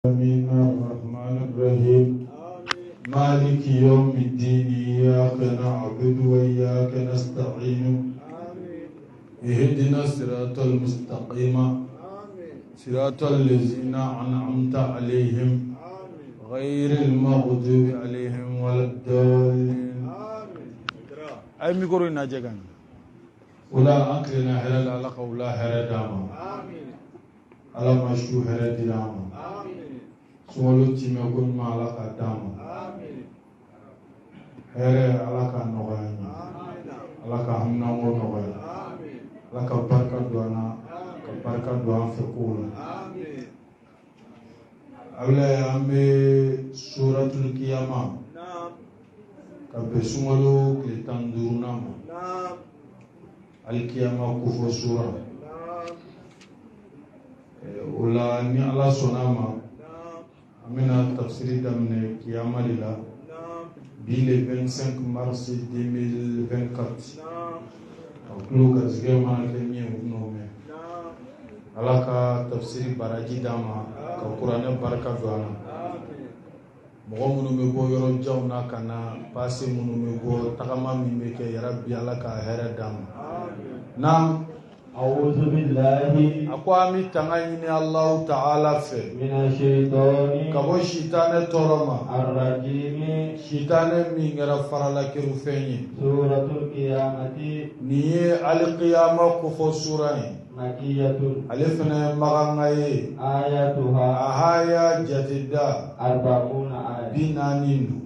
العالمين الرحمن الرحيم مالك يوم الدين إياك نعبد وإياك نستعين اهدنا الصراط المستقيم صراط الذين أنعمت عليهم غير المغضوب عليهم ولا الضالين. Ay micro in lajɛ ka ɲɛ. O la an tilenna hɛrɛ la, Ala ka wula hɛrɛ d'an ma. Ala ma su hɛrɛ dira an ma. Sunkalo timɛ ko ɲuman, Ala k'a d'an ma. Hɛrɛ, Ala k'a nɔgɔya an ye. Ala ka haminanko nɔgɔya. Ala ka barika don an na, ka barika don an fɛ kow la. Abulayi, an bɛ suratul kiyama ka bɛn sunkalo tile 15nan ma, alikiyama kofɔ sura. O la, ni Ala sɔnna a ma, an bɛna tafsiri daminɛ kiyama de la bi, le 25 mars 2024. A tulo garisɛgɛ mana kɛ min ye, u bɛn'o mɛn. Ala ka tafsiri baraji d'an ma, ka kuranɛ barika don an na. Mɔgɔ minnu bɛ bɔ yɔrɔ janw na ka na, pase minnu bɛ bɔ, tagama min bɛ kɛ, yarabi, Ala ka hɛrɛ d'an ma. Naam. أعوذ بالله A ko an bɛ tanga ɲini Alahu Taala fɛ من الشيطان ka bɔ sitanɛ tɔɔrɔ ma, الرجيم. Sitanɛ min kɛra faralakerufɛn ye. سورة القيامة. Nin ye alikiyama kofɔ sura ye. مكية. Ale fana ye Makanka ye. آياتها A haya jateda 40 آية. 40 don.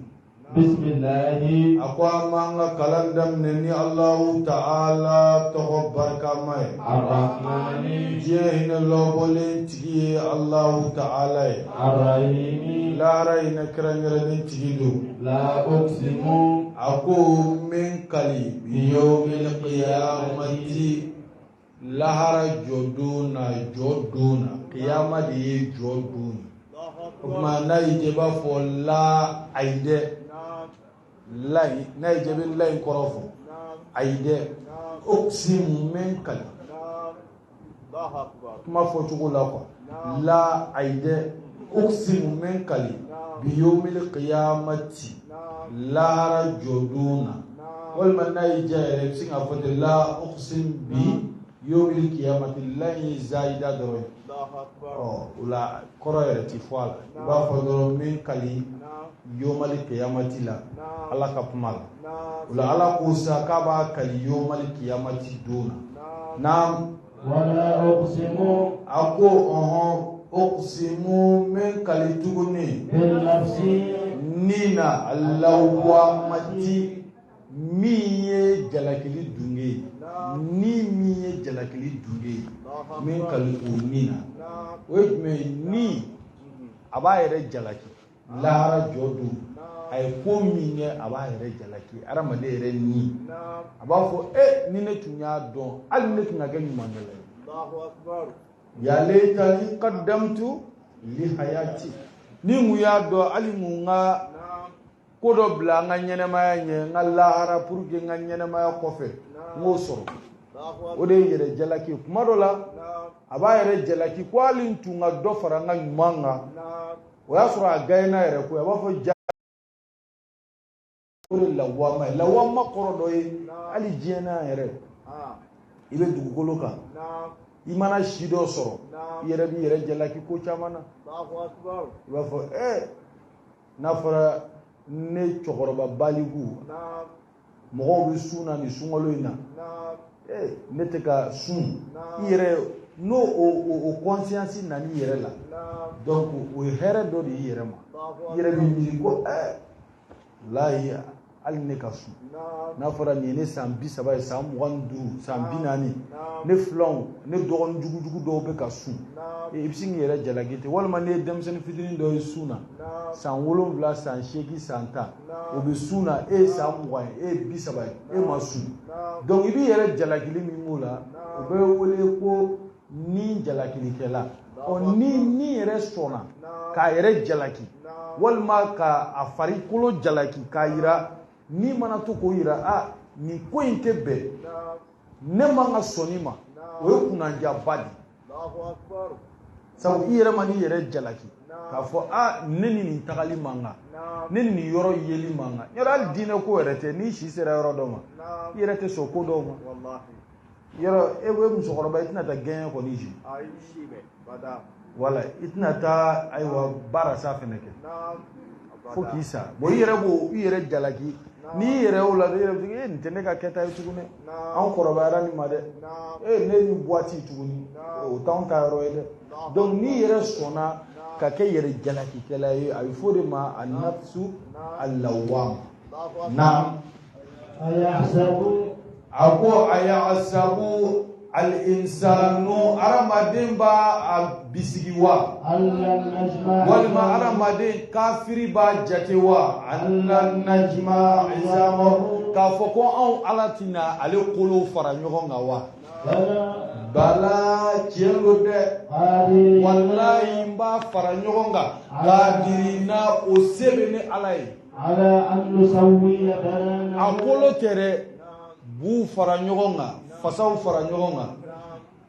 بسم الله. A ko an b'an ka kalan daminɛ ni Alahu Taala tɔgɔ barikama ye, الرحمن. diɲɛ hinɛ lɔbɔlen tigi ye Alahu Taala ye, الرحيم. lahara hinɛ kɛrɛnkɛrɛnnen tigi don. لا أقسم. A ko n bɛ n kali biyawmil qiyamati, lahara jɔ don na, jɔ don na. Kiyama de ye jɔ don ye. O tuma, n'a y'i diya, i b'a fɔ la, ayi dɛ, la in, n'a y'i diya, i bɛ la in kɔrɔ fɔ, ayi dɛ, uqsimu, n bɛ n kali kuma fɔcogo la quoi. La, ayi dɛ, uqsimu, n bɛ n kali biyawmil qiyamati, lahara jɔ don na. Walima n'a y'i diya yɛrɛ, i bɛ se k'a fɔ ten: la uqsim bi yawmil qiyamati. La in ye zayida dɔrɔn ye. Ɔ, o la kɔrɔ yɛrɛ ti fɔ a la. I b'a fɔ dɔrɔn n bɛ n kali yawmal qiyamati la, Ala ka kuma la. O la, Ala ko sa k'a b'a kali yawmal qiyamati don na. Naam. ولا أقسم. A ko ɔhɔn, uqsimu, n bɛ n kali tuguni بالنفس. ni na lawamati, min ye jalakili dunge ye, ni min ye jalakili dunge ye, n bɛ n kali o ni na. O ye jumɛn ye? Ni a b'a yɛrɛ jalaki lahara jɔ don, a ye ko min kɛ, a b'a yɛrɛ jalaki. Adamaden yɛrɛ ni a b'a fɔ: e, ni ne tun y'a dɔn, hali ne tun ka kɛ ɲumankɛla ye. Ya laytani qaddamtu li hayati, ni n kun y'a dɔn, hali mun ka ko dɔ bila n ka ɲɛnɛmaya ɲɛ, n ka lahara, pour que n ka ɲɛnɛmaya kɔfɛ n k'o sɔrɔ. O de ye yɛrɛ jalaki ye. Kuma dɔ la, a b'a yɛrɛ jalaki ko hali n tun ka dɔ fara n ka ɲuman kan. O y'a sɔrɔ a gayena yɛrɛ koyi. A b'a fɔ ja, o de lawama ye. Lawama kɔrɔ dɔ ye, hali diɲɛ na yɛrɛ, i bɛ dugukolo kan, i mana si dɔ sɔrɔ, i yɛrɛ b'i yɛrɛ jalaki ko caman na. I b'a fɔ: n'a fɔra ne cɛkɔrɔba baliku, mɔgɔw bɛ sun na nin sunkalo in na, ne tɛ ka sun. I yɛrɛ n'o o conscience nana i yɛrɛ la, donc o ye hɛrɛ dɔ de y'i yɛrɛ ma. I yɛrɛ b'i miiri ko layi, hali ne ka sun. N'a fɔra nin ye ne san 30 ye, san 25, san 40, ne filanw, ne dɔgɔnin jugujugu dɔw bɛ ka sun, i bɛ sin k'i yɛrɛ jalaki ten. Walima ne ye denmisɛnnin fitinin dɔ ye sun na, san 7, san 8, san 10, o bɛ sun na, e ye san 20 ye, e ye 30 ye, e ma sun. Donc i b'i yɛrɛ jalakili min k'o la, o bɛ wele ko ni jalakilikɛla. Ɔ, ni ni yɛrɛ sɔnna k'a yɛrɛ jalaki, walima ka a farikolo jalaki k'a yira, ni mana to k'o yira: a nin ko in tɛ bɛn ne man ka sɔn nin ma, o ye kunnajaba de ye. Sabu i yɛrɛ ma n'i yɛrɛ jalaki. K'a fɔ a ne ni nin tagali man kan, ne ni nin yɔrɔ yeli man kan. Yɔrɔ hali diinɛ ko yɛrɛ tɛ, n'i si sera yɔrɔ dɔ ma, i yɛrɛ tɛ sɔn ko dɔw ma. Yɔrɔ e bɛ musokɔrɔba, i tɛna taa gɛɲɛ kɔni ji. Wala i tɛna taa ayiwa baara sa fɛnɛ kɛ fo k'i sa. Bon, i yɛrɛ b'o i yɛrɛ jalaki n'i yɛrɛ y'o la, i yɛrɛ bɛ e nin tɛ ne ka kɛta ye tuguni, anw kɔrɔbayara nin ma dɛ, e ne ni boîte tuguni, o t'anw ta yɔrɔ ye dɛ. Donc n'i yɛrɛ sɔnna ka kɛ yɛrɛ jalakikɛla ye, a bɛ fɔ o de ma an-nafsu al-lawwama. Naam. A ko ayahsabu al-insanu, hadamaden b'a a bisigi wa, walima hadamaden kafiri b'a jate wa, allan najma izamahu, k'a fɔ ko anw Ala tɛna ale kolo fara ɲɔgɔn kan wa? Bala, tiɲɛ don dɛ, walayi n b'a fara ɲɔgɔn kan, kadirina, o se bɛ ne Ala ye. A kolo tɛ dɛ, b'u fara ɲɔgɔn kan, fasaw fara ɲɔgɔn kan,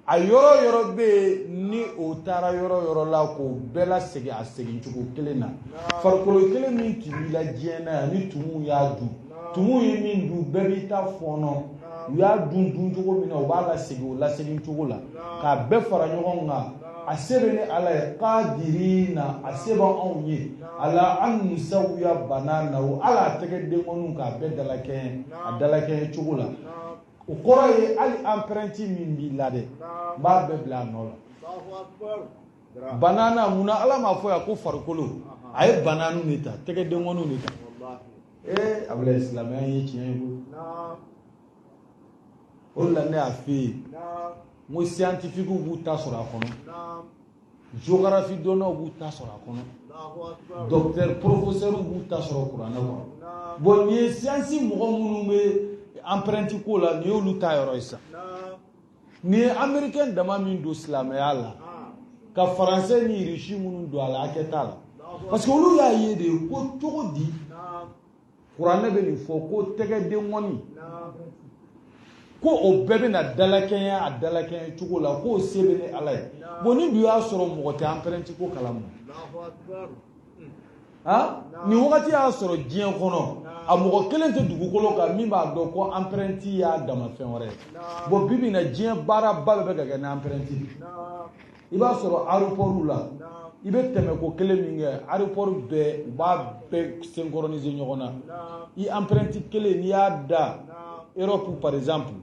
a yɔrɔ yɔrɔ bɛ yen ni o taara yɔrɔ yɔrɔ la, k'o bɛɛ lasegin a segin cogo kelen na. Farikolo kelen min tun b'i la diɲɛ na yan, ni tumuw y'a dun, tumuw ye min dun, bɛɛ b'i ta fɔɔnɔ. U y'a dun dun cogo min na, u b'a lasegin o lasegin cogo la, k'a bɛɛ fara ɲɔgɔn kan. A se bɛ ne Ala ye, kadirina, a se bɛ anw ye, ala an nusawiya bananahu, ala a tɛgɛ denkɔninw k'a bɛɛ dalakɛɲɛ a dalakɛɲɛ cogo la. O kɔrɔ ye hali empreinte min b'i la dɛ, n b'a bɛɛ bila a nɔ la. Banana munna Ala m'a fɔ yan ko farikolo? A ye bananiw de ta, tɛgɛ denkɔninw de ta. Ee Abulayi, silamɛya ye tiɲɛ ye koyi. O de la ne y'a f'e ye n ko scientifique b'u ta sɔrɔ a kɔnɔ, géographie dɔnnaw b'u ta sɔrɔ a kɔnɔ, docteur professeur b'u ta sɔrɔ kuranɛ kɔnɔ. Bon, nin ye science mɔgɔ minnu bɛ empreinte ko la, nin y'olu ta yɔrɔ ye sisan. Nin ye américain dama min don silamɛya la, ka français ni russe minnu don a la, hakɛ t'a la, parce que olu y'a ye de ko cogo di kuranɛ bɛ nin fɔ ko tɛgɛ denkɔni ko o bɛɛ bɛna dalakɛɲɛ a dalakɛɲɛ cogo la, k'o se bɛ ne Ala ye. Bon, ni dun y'a sɔrɔ mɔgɔ tɛ empreinte ko kalama han, nin wagati y'a sɔrɔ diɲɛ kɔnɔ a mɔgɔ kelen tɛ dugukolo kan min b'a dɔn ko empreinte y'a dama fɛn wɛrɛ ye. Bon, bi bi in na, diɲɛ baaraba bɛɛ bɛ ka kɛ ni empreinte ye. I b'a sɔrɔ aéroport la, i bɛ tɛmɛ ko kelen min kɛ, aéroport bɛɛ u b'a bɛɛ synchroniser ɲɔgɔn na. I empreinte kelen, n'i y'a da Europe par exemple,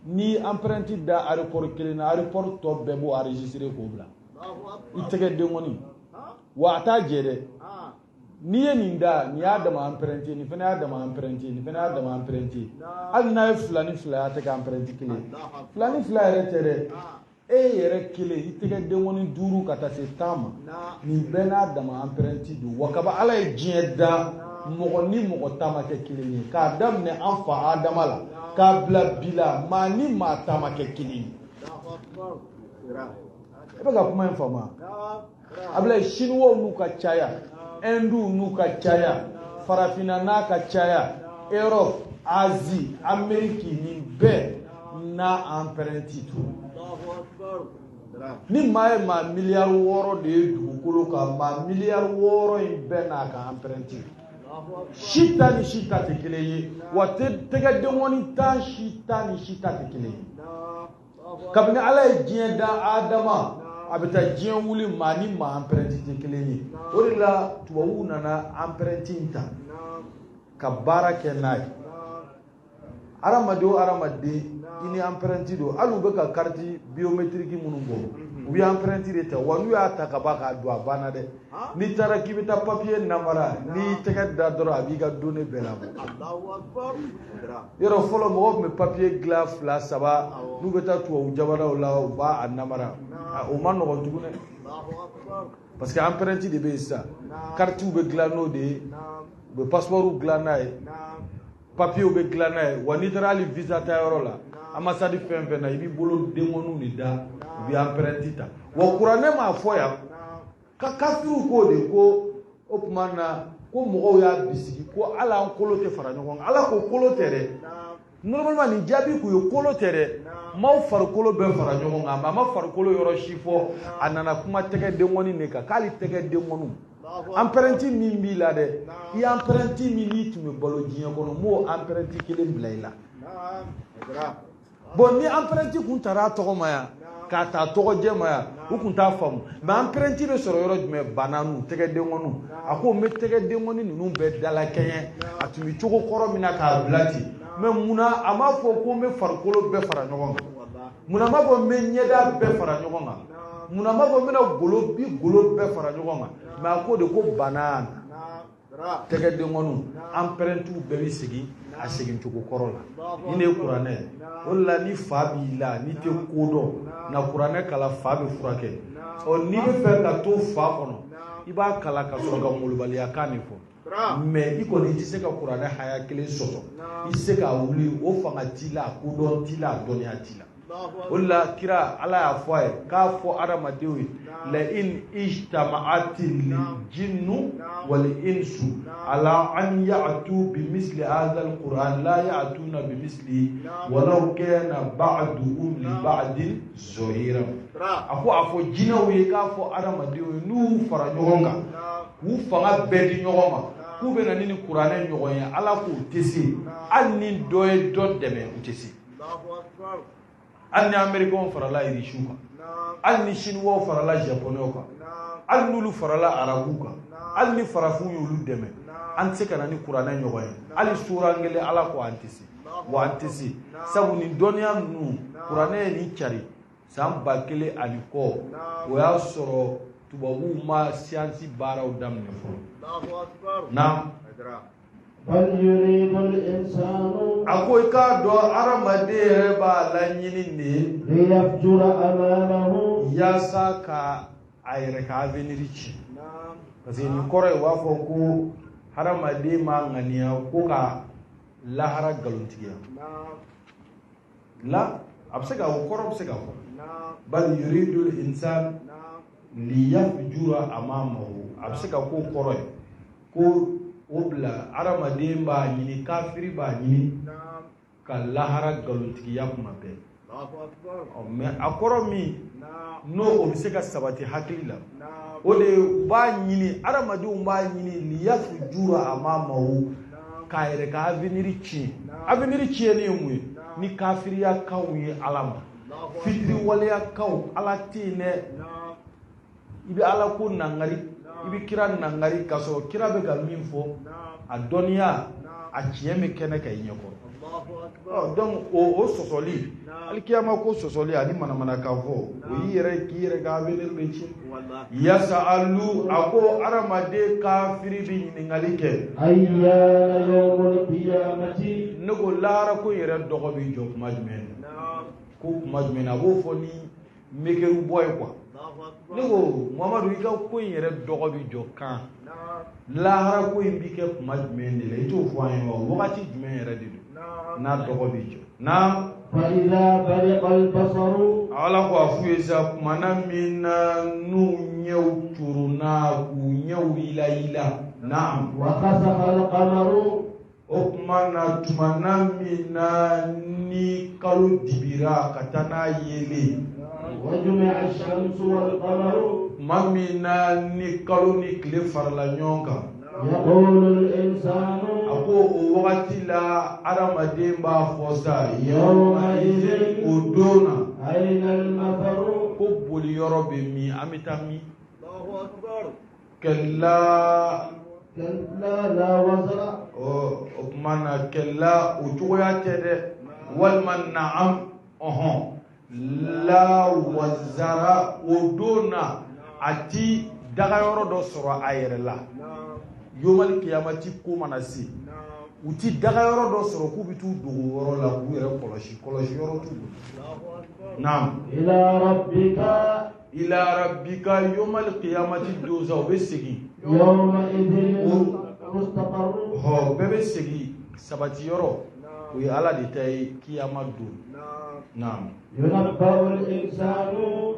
ni empreinte da aéroport kelen na, aéroport tɔ bɛɛ b'o enregistrer k'o bila i tɛgɛ denkɔni wa. A t'a jɛ dɛ. N'i ye nin da, nin y'a dama empreinte ye, nin fana y'a dama empreinte ye, nin fana y'a dama empreinte ye. Hali n'a ye fila ni fila ye, a tɛ kɛ empreinte kelen ye. Fila ni fila yɛrɛ tɛ dɛ, e yɛrɛ kelen, i tɛgɛ denkɔni 5 ka taa se 10 ma, nin bɛɛ n'a dama empreinte don wa. Kaba Ala ye diɲɛ da, mɔgɔ ni mɔgɔ ta ma kɛ kelen ye, k'a daminɛ an fa Adama la k'a bila bi la, maa ni maa ta ma kɛ kelen ye. E bɛ ka kuma in faamu? Abulayi, Siniwaw n'u ka caya, Hinduw n'u ka caya, farafinna n'a ka caya, Europe, Asie, Amérique, nin bɛɛ n'a empreinte to. Ni maa ye maa miliyari 6 de ye dugukolo kan, maa miliyari 6 in bɛɛ n'a ka empreinte, si ta ni si ta tɛ kelen ye wa. Tɛgɛ denkɔni tan, si ta ni si ta tɛ kelen ye. Kabini Ala ye diɲɛ da Adama, a bɛ taa diɲɛ wuli, maa ni maa empreinte tɛ kelen ye. O de la tubabuw nana empreinte in ta ka baara kɛ n'a ye. Hadamaden o hadamaden, i ni empreinte don. Hali u bɛ ka carte biométrique minnu bɔ, u bɛ empreinte de ta wa. N'u y'a ta ka ban k'a don, a banna dɛ. N'i taara k'i bɛ taa papier namara, n'i y'i tɛgɛ da dɔrɔn, a b'i ka données bɛɛ labɔ. Yɔrɔ fɔlɔ, mɔgɔw tun bɛ papier dilan fila saba, n'u bɛ taa tubabu jamanaw la, u b'a namara. O ma nɔgɔn tugun dɛ, parce que empreinte de bɛ yen sisan. Cartes bɛ dilan n'o de ye, u bɛ passeport dilan n'a ye, papiers bɛ dilan n'a ye wa. N'i taara hali visa ta yɔrɔ la, ambassade fɛn fɛn na, i b'i bolo denkɔniw de da, u bɛ empreinte ta wa. Kuranɛ m'a fɔ yan ka kafiriw k'o de ko o tuma na ko mɔgɔw y'a bisigi ko hali an kolo tɛ fara ɲɔgɔn kan. Ala ko kolo tɛ dɛ. Normalement nin jaabi kun ye kolo tɛ dɛ, n m'aw farikolo bɛɛ fara ɲɔgɔn kan, mais a ma farikolo yɔrɔ si fɔ. A nana kuma tɛgɛ denkɔni de kan, k'ale tɛgɛ denkɔniw, empreinte min b'i la dɛ, i empreinte min n'i tun bɛ balo diɲɛ kɔnɔ, n b'o empreinte kelen bila i la. Bon, ni empreinte kun taara a tɔgɔ ma yan k'a ta tɔgɔ jɛ ma yan, u kun t'a faamu. Mais empreinte bɛ sɔrɔ yɔrɔ jumɛn? Bananiw, tɛgɛ denkɔniw. A ko n bɛ tɛgɛ denkɔni ninnu bɛɛ dalakɛɲɛ a tun bɛ cogo kɔrɔ min na k'a bila ten. Mais munna a m'a fɔ ko n bɛ farikolo bɛɛ fara ɲɔgɔn kan? Munna a m'a fɔ n bɛ ɲɛda bɛɛ fara ɲɔgɔn kan? Munna a m'a fɔ n bɛna golo bi golo bɛɛ fara ɲɔgɔn kan? Mais a ko de ko bana tɛgɛ denkɔniw, empreintes bɛɛ bɛ segin a segin cogo kɔrɔ la. Ni ne ye kuranɛ ye, o de la ni fa b'i la, n'i tɛ ko dɔn na, kuranɛ kalan, fa bɛ furakɛ. Ɔ, n'i bɛ fɛ ka to fa kɔnɔ, i b'a kalan ka sɔrɔ ka molobaliya kan de fɔ. Mais i kɔni, i tɛ se ka kuranɛ haya kelen sɔsɔ, i tɛ se k'a wuli, o fanga t'i la, a kodɔn t'i la, a dɔnniya t'i la. O de la kira, Ala y'a fɔ a ye k'a fɔ adamadenw ye: la in ijtama'ati jinnu wal insu ala an ya'tu bimisli hadha alquran la ya'tuna bimislihi walau kana ba'duhum li ba'din zahira. A ko a fɔ jinɛw ye k'a fɔ adamadenw ye, n'u y'u fara ɲɔgɔn kan k'u fanga bɛɛ di ɲɔgɔn ma k'u bɛ na ni kuranɛ ɲɔgɔn ye, Ala k'u tɛ se. Hali ni dɔ ye dɔ dɛmɛ, u tɛ se. Hali ni Américains farala Irisiw kan, hali ni Chinois farala Japonais kan, hali n'olu farala Arabuw kan, hali ni farafinw y'olu dɛmɛ, an tɛ se ka na ni kuranɛ ɲɔgɔn ye, hali suran kelen. Ala ko an tɛ se, wa an tɛ se, sabu nin dɔnniya ninnu, kuranɛ ye nin cari san 1000 ani kɔ, o y'a sɔrɔ tubabuw ma siyansi baaraw daminɛ fɔlɔ na. A ko i k'a dɔn, hadamaden yɛrɛ b'a laɲini de yaasa ka a yɛrɛ ka avenir ci. Parce que nin kɔrɔ ye, u b'a fɔ ko hadamaden m'a ŋaniya ko ka lahara nkalontigiya la. A bɛ se ka o kɔrɔ bɛ se ka fɔ bal yuridul insan liyafjura amamahu. A bɛ se ka k'o kɔrɔ ye ko o bila hadamaden b'a ɲini, kafiri b'a ɲini ka lahara nkalontigiya kuma bɛɛ. Mais a kɔrɔ min n'o o bɛ se ka sabati hakili la, o de ye u b'a ɲini, hadamadenw b'a ɲini liyafjura amamahu, k'a yɛrɛ ka avenir tiɲɛ. Avenir tiɲɛni ye mun ye? Ni kafiriya kanw ye Ala ma, fitiriwaleya kanw, Ala tɛ yen dɛ, i bɛ Ala ko nangari, i bɛ kira nangari, k'a sɔrɔ kira bɛ ka min fɔ, a dɔnniya, a tiɲɛ bɛ kɛnɛ kan i ɲɛkɔrɔ. Ɔ, donc o sɔsɔli, alikiyama ko sɔsɔli ani manamanakan fɔ, o y'i yɛrɛ k'i yɛrɛ ka avenir bɛ tiɲɛ. Yasalu, a ko hadamaden kafiri bɛ ɲininkali kɛ. Ayyana yawmul qiyamati. Ne ko lahara ko yɛrɛ dɔgɔ bɛ jɔ kuma jumɛn? Ko kuma jumɛn? A b'o fɔ ni mekeru bɔ ye quoi. Ne ko Muhamadu, i ka ko in yɛrɛ dɔgɔ bɛ jɔ kan, lahara ko in bi kɛ kuma jumɛn de la? I t'o fɔ an ye wa? Wagati jumɛn yɛrɛ de don n'a dɔgɔ bɛ jɔ na? Fa iza bariqa al-basaru. Ala ko a f'u ye sa, kumana min na n'u ɲɛw curuna, k'u ɲɛw yilayila, naam. Wa khasafa al-qamaru. O tuma na, tumana min na ni kalo dibira ka taa n'a yelen. Wa jumi'a ash-shamsu wal-qamaru. Tuma min na ni kalo ni tile farala ɲɔgɔn kan. Yaqulu al-insanu. A ko o wagati la, adamaden b'a fɔ sa, yawma izin, o don na. Ayna al-mafaru. Ko boli yɔrɔ bɛ min? An bɛ taa min? Kɛla. Kalla la wazara. O tuma na, kɛla, o cogoya tɛ dɛ, walima naam, ɔhɔn, la wazara, o don na a ti dagayɔrɔ dɔ sɔrɔ a yɛrɛ la. Yomali kiyamati ko mana se, u ti dagayɔrɔ dɔ sɔrɔ k'u bɛ t'u dogo yɔrɔ la k'u yɛrɛ kɔlɔsi, kɔlɔsi yɔrɔ t'u bolo. Naam. Ila rabbika. Ila rabbika, yomali kiyamati don sa, u bɛ segin. Yawma idhin mustaqarru. Hɔ, bɛɛ bɛ segin sabati yɔrɔ, o ye Ala de ta ye kiyama don. Naam. Yunabba'u al-insanu.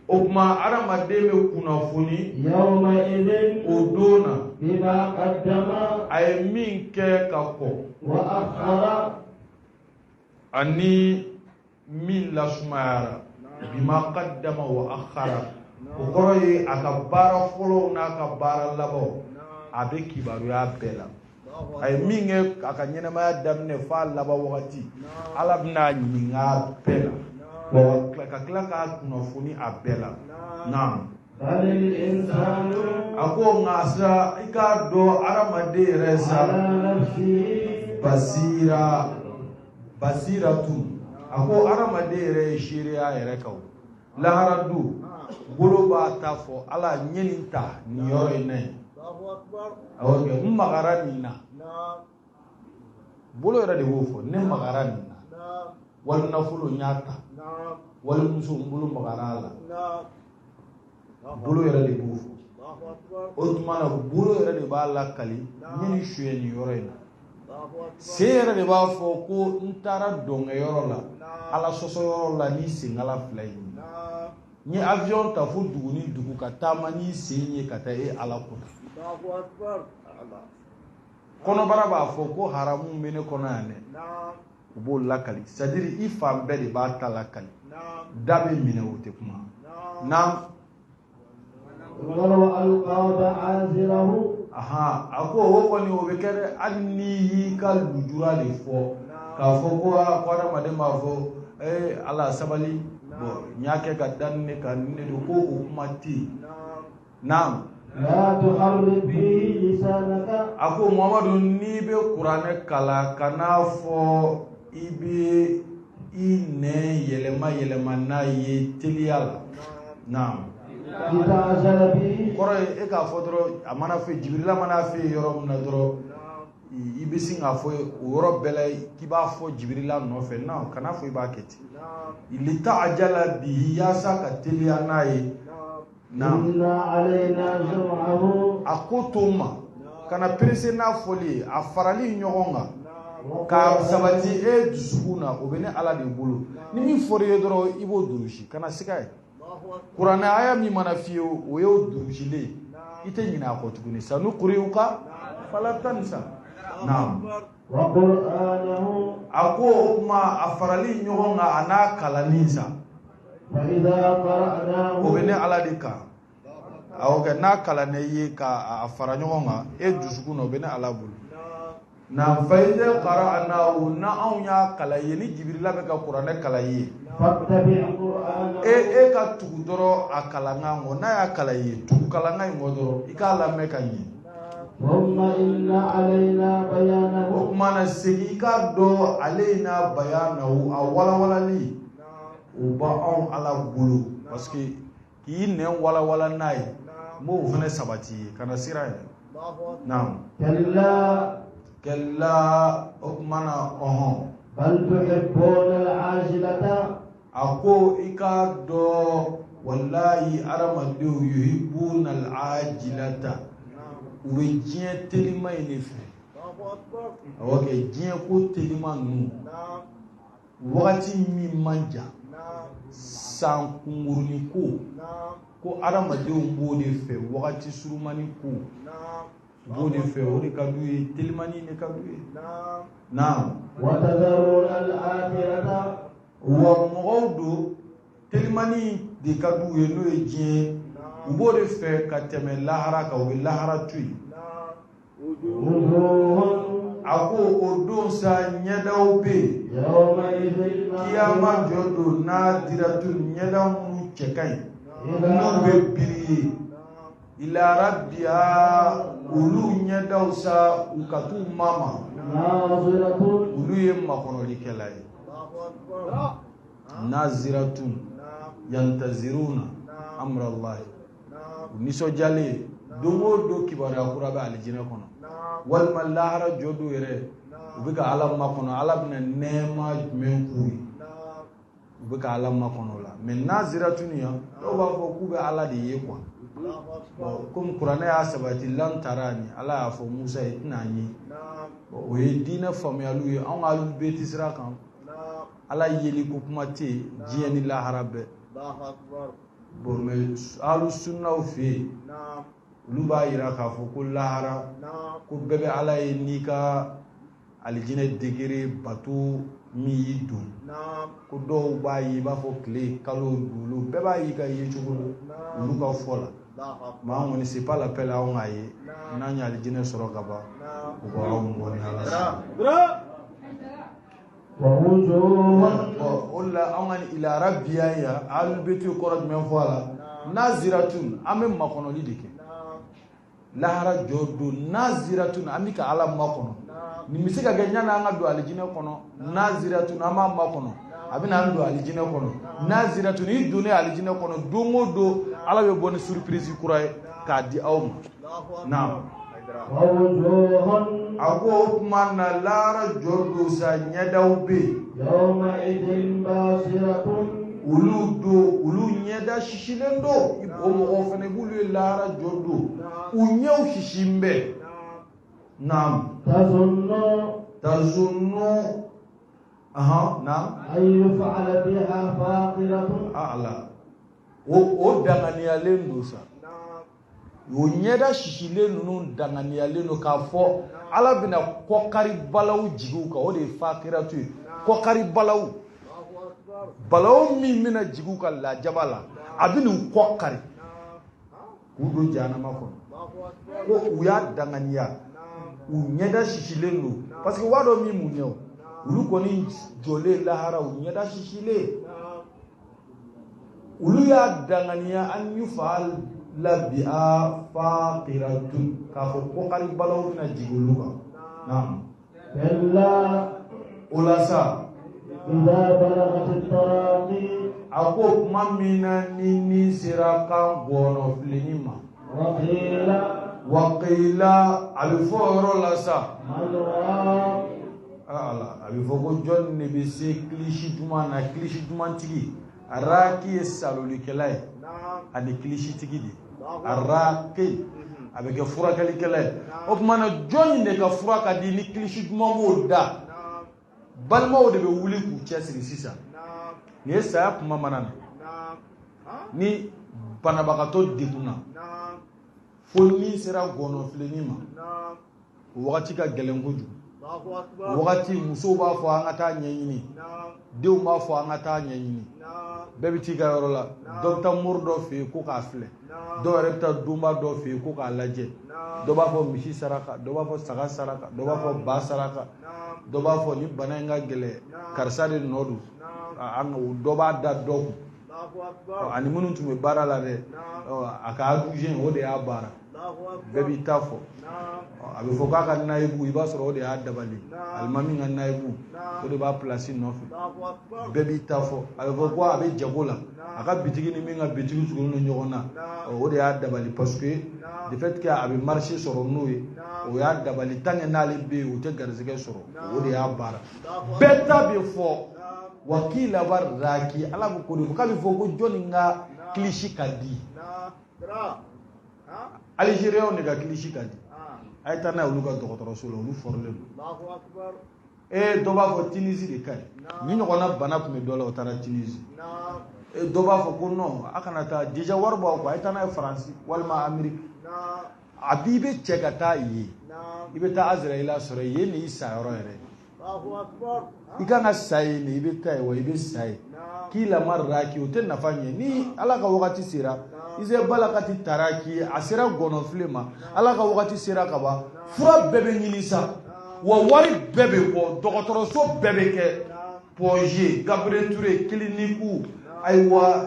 O tuma adamaden bɛ kunnafoni o don na a ye min kɛ ka kɔn ani min lasumayara bima qaddama wa akhara o kɔrɔ ye a ka baara fɔlɔw n'a ka baara labanw a bɛ kibaruya bɛɛ la a ye min kɛ a ka ɲɛnamaya daminɛ f'a laban wagati ala bɛna a ɲininka a bɛɛ la wa ka tila k'a kunnafoni a bɛɛ la naam a ko nka sa i k'a dɔn adamaden yɛrɛ sa basira basiratun a ko adamaden yɛrɛ ye seereya yɛrɛ kan o lahara don bolo b'a ta fɔ ala n ye nin ta nin yɔrɔ in na yen awɔ kɛ n magara nin na bolo yɛrɛ de b'o fɔ ne magara nin na wali nafolo n y'a ta wali muso n bolo magara a la bolo yɛrɛ de b'o fɔ o tuma na bolo yɛrɛ de b'a lakali n ye nin suɲɛ nin yɔrɔ in na sen yɛrɛ de b'a fɔ ko n taara dɔnkɛyɔrɔ la ala sɔsɔyɔrɔ la ni senkala fila in ye n ye avion ta fo dugu ni dugu ka taama ni sen ye ka taa e ala kunna kɔnɔbara b'a fɔ ko haramu bɛ ne kɔnɔ yan dɛ u b'o lakali c'est à dire i fan bɛɛ de b'a ta lakali da bɛ minɛ o tɛ kuma naam ahan a ko o kɔni o bɛ kɛ dɛ hali n'i y'i ka lujura de fɔ k'a fɔ ko aa ko adamaden b'a fɔ ee ala sabali bɔn n y'a kɛ ka da nin de kan nin de don ko o kuma tɛ yen naam a ko muhamadu n'i bɛ kuranɛ kalan kan'a fɔ i bɛ i nɛn yɛlɛma yɛlɛma n'a ye teliya la naam kɔrɔ ye e k'a fɔ dɔrɔn a mana fɛ jibirila mana fɛ yɔrɔ min na dɔrɔn i bɛ sin k'a fɔ o yɔrɔ bɛɛ la k'i b'a fɔ jibirila nɔfɛ non kana fɔ i b'a kɛ ten lita'jala bihi yaasa ka teliya n'a ye naam a ko to n ma kana perese n'a fɔli ye a farali ɲɔgɔn kan ka sabati e dusukun na o bɛ ne ala de bolo ni min fɔra i ye dɔrɔn i b'o durusi kana siga ye kuranɛ aya min mana f'i ye o y'o durusilen ye i tɛ ɲinɛ a kɔ tuguni sanukuriuka fala tansa naam a ko o tuma a farali ɲɔgɔn kan a n'a kalanni sa o bɛ ne ala de kan awɔ kɛ n'a kalanna i ye ka a fara ɲɔgɔn kan e dusukun na o bɛ ne ala bolo na faiza qara'nahu na anw y'a kalan i ye ni jibirila bɛ ka kuranɛ kalan i ye e ka tugu dɔrɔn a kalankan kɔ n'a y'a kalan i ye tugu kalankan in kɔ dɔrɔn i k'a lamɛn ka ɲɛ o tuma na segin i k'a dɔn alayna bayanahu a walawalali o b'anw ala bolo parce que k'i nɛn walawala n'a ye n b'o fana sabati ye kana siran yɛrɛ naam kalla o tuma na ɔhɔn a ko i k'a dɔn walayi adamadenw yuhibuna al-ajilata u bɛ diɲɛ telima in de fɛ awɔ kɛ diɲɛ ko telima ninnu wagati min man jan san kunkurunin ko ko adamadenw b'o de fɛ wagati surumani ko u b'o de fɛ o de ka d'u ye telimani de ka d'u ye naam wa mɔgɔw don telimani de ka d'u ye n'o ye diɲɛ ye u b'o de fɛ ka tɛmɛ lahara kan u bɛ lahara to yen a ko o don sa ɲɛdaw bɛ yen kiyama jɔ don nadiratun ɲɛda minnu cɛ ka ɲi n'u bɛ biri ye ila rabbiha olu ɲɛdaw sa u ka t'u mama olu ye makɔnɔlikɛla ye naziratun yantaziruna amrallahi u nisɔndiyalen don o don kibaruya kura bɛ alijinɛ kɔnɔ walima lahara jɔ don yɛrɛ u bɛ ka ala makɔnɔ ala bɛna nɛɛma jumɛn k'u ye u bɛ ka ala makɔnɔ o la mais naziratun yan dɔw b'a fɔ k'u bɛ ala de ye quoi bon komi kuranɛ y'a sabati lan tarani ala y'a fɔ musa ye tɛna n ye bon o ye diinɛ faamuyaliw ye anw ka alubeti sira kan ala yeli ko kuma tɛ yen diɲɛ ni lahara bɛɛ. Bon, mais alu sunnaw fɛ yen, olu b'a yira k'a fɔ ko lahara ko bɛɛ bɛ Ala ye n'i ka alijinɛ degré bato min y'i don. Ko dɔw b'a ye i b'a fɔ tile, kalo, dolo, bɛɛ b'a y'i ka yecogo la olu ka fɔ la. Mais an kɔni, c'est pas la peine anw k'a ye. N'an ye alijinɛ sɔrɔ ka ban, o b'anw bɔ ni Ala sɔnna. Bon, o de la anw ka ila rabbiya yan, alubeti kɔrɔ jumɛn fɔ a la? Naziratun, an bɛ makɔnɔli de kɛ lahara jɔ don. Naziratun, an bɛ ka Ala makɔnɔ. Nin bɛ se ka kɛ yanni an ka don alijinɛ kɔnɔ. Naziratun, an b'a makɔnɔ, a bɛ na an don alijinɛ kɔnɔ. Naziratun, i donnen alijinɛ kɔnɔ, don o don Ala bɛ bɔ ni surprise kura ye k'a di aw ma. Naam. A ko o tuma na lahara jɔ don sa, ɲɛdaw bɛ yen, olu don, olu ɲɛda sisilen don. O mɔgɔw fana, b'olu ye lahara jɔ don, u ɲɛw sisin bɛ. Naam. Tazunnu, ahan, naam. Ala o danganiyalen don sa, o ɲɛda sisilen ninnu danganiyalen don k'a fɔ Ala bɛna kɔkari balawu jigin u kan. O de ye fakiratu ye, kɔkari balawu, balawu min bɛna jigin u kan lajaba la, a bɛ n'u kɔ kari k'u don jahanama kɔnɔ. Ko u y'a danganiya, u ɲɛda sisilen don, parce que u b'a dɔn min b'u ɲɛ. O olu kɔni jɔlen lahara, u ɲɛda sisilen, olu y'a danganiya an yufala biha faqiratun, k'a fɔ kɔkari balawu bɛna jigin olu kan. Naam. O la sa, a ko tuma min na ni ni sera kan gɔnɔ filenni ma, waqila, a bɛ fɔ o yɔrɔ la sa, ala, a bɛ fɔ ko jɔn de bɛ se kilisi duman na? Kilisi dumantigi, araki ye salolikɛla ye ani kilisitigi de. Araki, a bɛ kɛ furakɛlikɛla ye. O tuma na, jɔn de ka fura ka di ni kilisi duman b'o da? Balimaw de bɛ wuli k'u cɛsiri sisan. Nin ye saya kuma mana na, ni banabagatɔ degunna fo ni sera gɔnɔfilenni ma, o wagati ka gɛlɛn kojugu. O wagati, musow b'a fɔ an ka taa ɲɛɲini, denw b'a fɔ an ka taa ɲɛɲini, bɛɛ bɛ t'i ka yɔrɔ la. Dɔ bɛ taa mori dɔ fɛ yen ko k'a filɛ, dɔw yɛrɛ bɛ taa donba dɔ fɛ yen ko k'a lajɛ. Dɔ b'a fɔ misi saraka, dɔ b'a fɔ saga saraka, dɔ b'a fɔ ba saraka, dɔ b'a fɔ ni bana in ka gɛlɛn, karisa de nɔ don. An dɔ b'a da dɔ kun, ani minnu tun bɛ baara la dɛ, a ka adugien, o de y'a baara. Bɛɛ b'i ta fɔ. A bɛ fɔ k'a ka nayibu, i b'a sɔrɔ o de y'a dabali, alimami ka nayibu, o de b'a pilasi nɔfɛ. Bɛɛ b'i ta fɔ. A bɛ fɔ ko a bɛ jago la, a ka bitigi ni min ka bitigi tugulen don ɲɔgɔn na, o de y'a dabali, parce que de fait que a bɛ marché sɔrɔ n'o ye, o y'a dabali. Tant que n'ale bɛ yen, o tɛ garisɛgɛ sɔrɔ, o de y'a baara. Bɛɛ ta bɛ fɔ. Wakila baraki, Ala bɛ ko de fɔ k'a bɛ fɔ ko jɔnni ka kilisi ka di? Algériens de ka kilisi ka di, a ye taa n'a ye olu ka dɔgɔtɔrɔso la, olu fɔrilen don. Ee, dɔ b'a fɔ Tunisie de ka ɲi, ni ɲɔgɔnna bana tun bɛ dɔ la, o taara Tunisie. Ee, dɔ b'a fɔ ko non, a kana taa, déjà wari b'aw kɔ, a ye taa n'a ye Faransi walima Amérique. A b'i bɛ cɛ ka taa yen, i bɛ taa Azraïla sɔrɔ yen, de y'i sa yɔrɔ yɛrɛ. I kan ka sa yen de, i bɛ taa yen wa, i bɛ sa yen. K'i lamari raki, o tɛ nafa ɲɛ. Ni Ala ka wagati sera, ise balakati taraki, a sera gɔnɔfile ma, Ala ka wagati sera ka ban, fura bɛɛ bɛ ɲini sa wa, wari bɛɛ bɛ bɔ, dɔgɔtɔrɔso bɛɛ bɛ kɛ, Point G, Gabriel Touré clinique, ayiwa,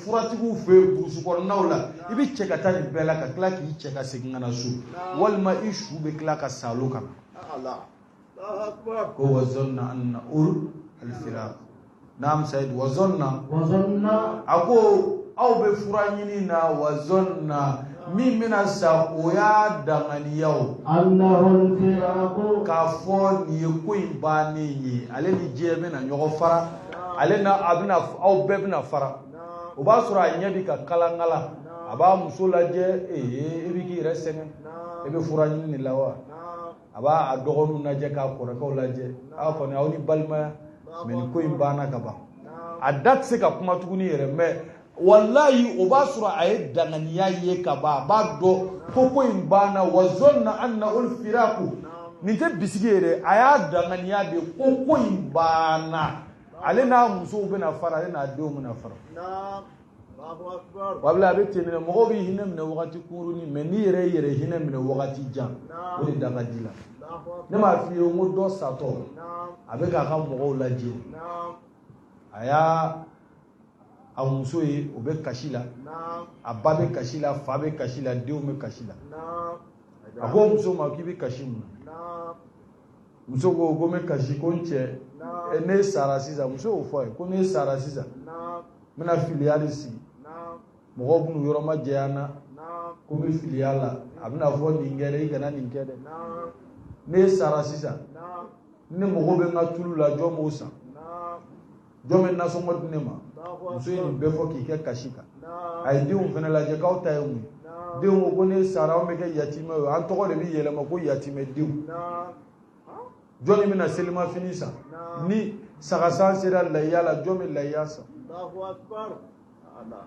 furatigiw fɛ yen burusi kɔnɔnaw la, i bɛ cɛ ka taa nin bɛɛ la, ka tila k'i cɛ ka segin ka na so, walima i su bɛ tila ka salo ka na. Ko wazonna anna ur alfiraq. Naam, Said, wazonna. A ko aw bɛ fura ɲini na, wazonna, min bɛna sa, o y'a danganiya o k'a fɔ nin ye ko in bannen ye, ale ni diɲɛ bɛna ɲɔgɔn fara, ale na a bɛna, aw bɛɛ bɛna fara. O b'a sɔrɔ a ɲɛ bi ka kalankala, a b'a muso lajɛ. Ee, e bɛ k'i yɛrɛ sɛgɛn, e bɛ fura ɲini de la wa? A b'a a dɔgɔninw lajɛ, k'a kɔrɔkɛw lajɛ, aw kɔni, aw ni balimaya, mais nin ko in banna ka ban. A da tɛ se ka kuma tuguni yɛrɛ, mais Walayi, o b'a sɔrɔ a ye danganiya ye ka ban, a b'a dɔn ko ko in banna. Wa zɔnna annahu lfiraku, nin tɛ bisigi ye dɛ, a y'a danganiya de ko ko in banna, ale n'a musow bɛna fara, ale n'a denw bɛna fara. Wabila a bɛ ten minɛ, mɔgɔw bɛ hinɛ minɛ wagati kunkurunin, mɛ n'i yɛrɛ y'i yɛrɛ hinɛ minɛ wagati jan, o de da ka di la. Ne m'a f'i ye n ko dɔ satɔ, a bɛ k'a ka mɔgɔw lajɛ, a y'a a muso ye, o bɛ kasi la, a ba bɛ kasi la, fa bɛ kasi la, denw bɛ kasi la. A ko muso ma k'i bɛ kasi mun na? Muso ko ko n bɛ kasi ko n cɛ, ne sara sisan. Muso y'o fɔ a ye ko ne sara sisan, n bɛna filiya de sigi, mɔgɔw bɛn'u yɔrɔ majanya n na, ko n bɛ filiya la, a bɛna fɔ nin kɛ dɛ, i kana nin kɛ dɛ. Ne sara sisan, ne mago bɛ n ka tulu la, jɔn b'o san? Jɔn bɛ nasɔngɔ di ne ma? Muso ye nin bɛɛ fɔ k'i kɛ kasi kan. A ye denw fana lajɛ, k'aw ta ye mun ye? Denw ko ko ne sara, anw bɛ kɛ yatimɛ ye, an tɔgɔ de bɛ yɛlɛma ko yatimɛdenw. Jɔnni bɛna selimafini san? Ni sagasan sera layiya la, jɔn bɛ layiya san?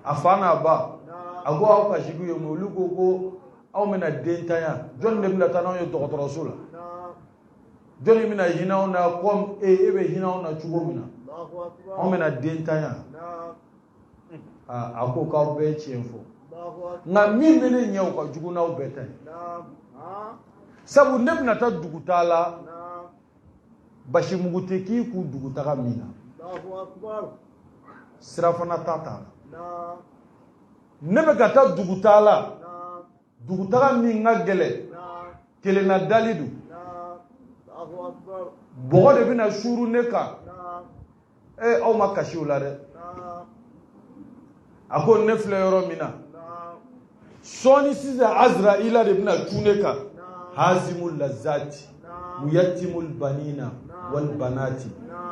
A fa n'a ba, a ko aw kasiku ye mun? Olu ko ko anw bɛna den tanya, jɔnni de bɛna taa n'anw ye dɔgɔtɔrɔso la? Jɔnni bɛna hinɛ anw na komi e bɛ hinɛ anw na cogo min na? Anw bɛna den tanya. A ko k'aw bɛɛ ye tiɲɛ fɔ, nka min bɛ ne ɲɛ, o ka jugu n'aw bɛɛ ta ye, sabu ne bɛna taa dugutaa la, basimugu tɛ k'i kun dugutaga min na, sirafana ta t'a la. Ne bɛ ka taa dugutaa la, dugutaga min ka gɛlɛn, kelenna dali don, bɔgɔ de bɛna suuru ne kan. Aw ma kasi o la dɛ. A ko ne filɛ yɔrɔ min na sɔɔni sisan, Azraila de bɛna cun ne kan, hazimul lazati muyatimul banina wal banati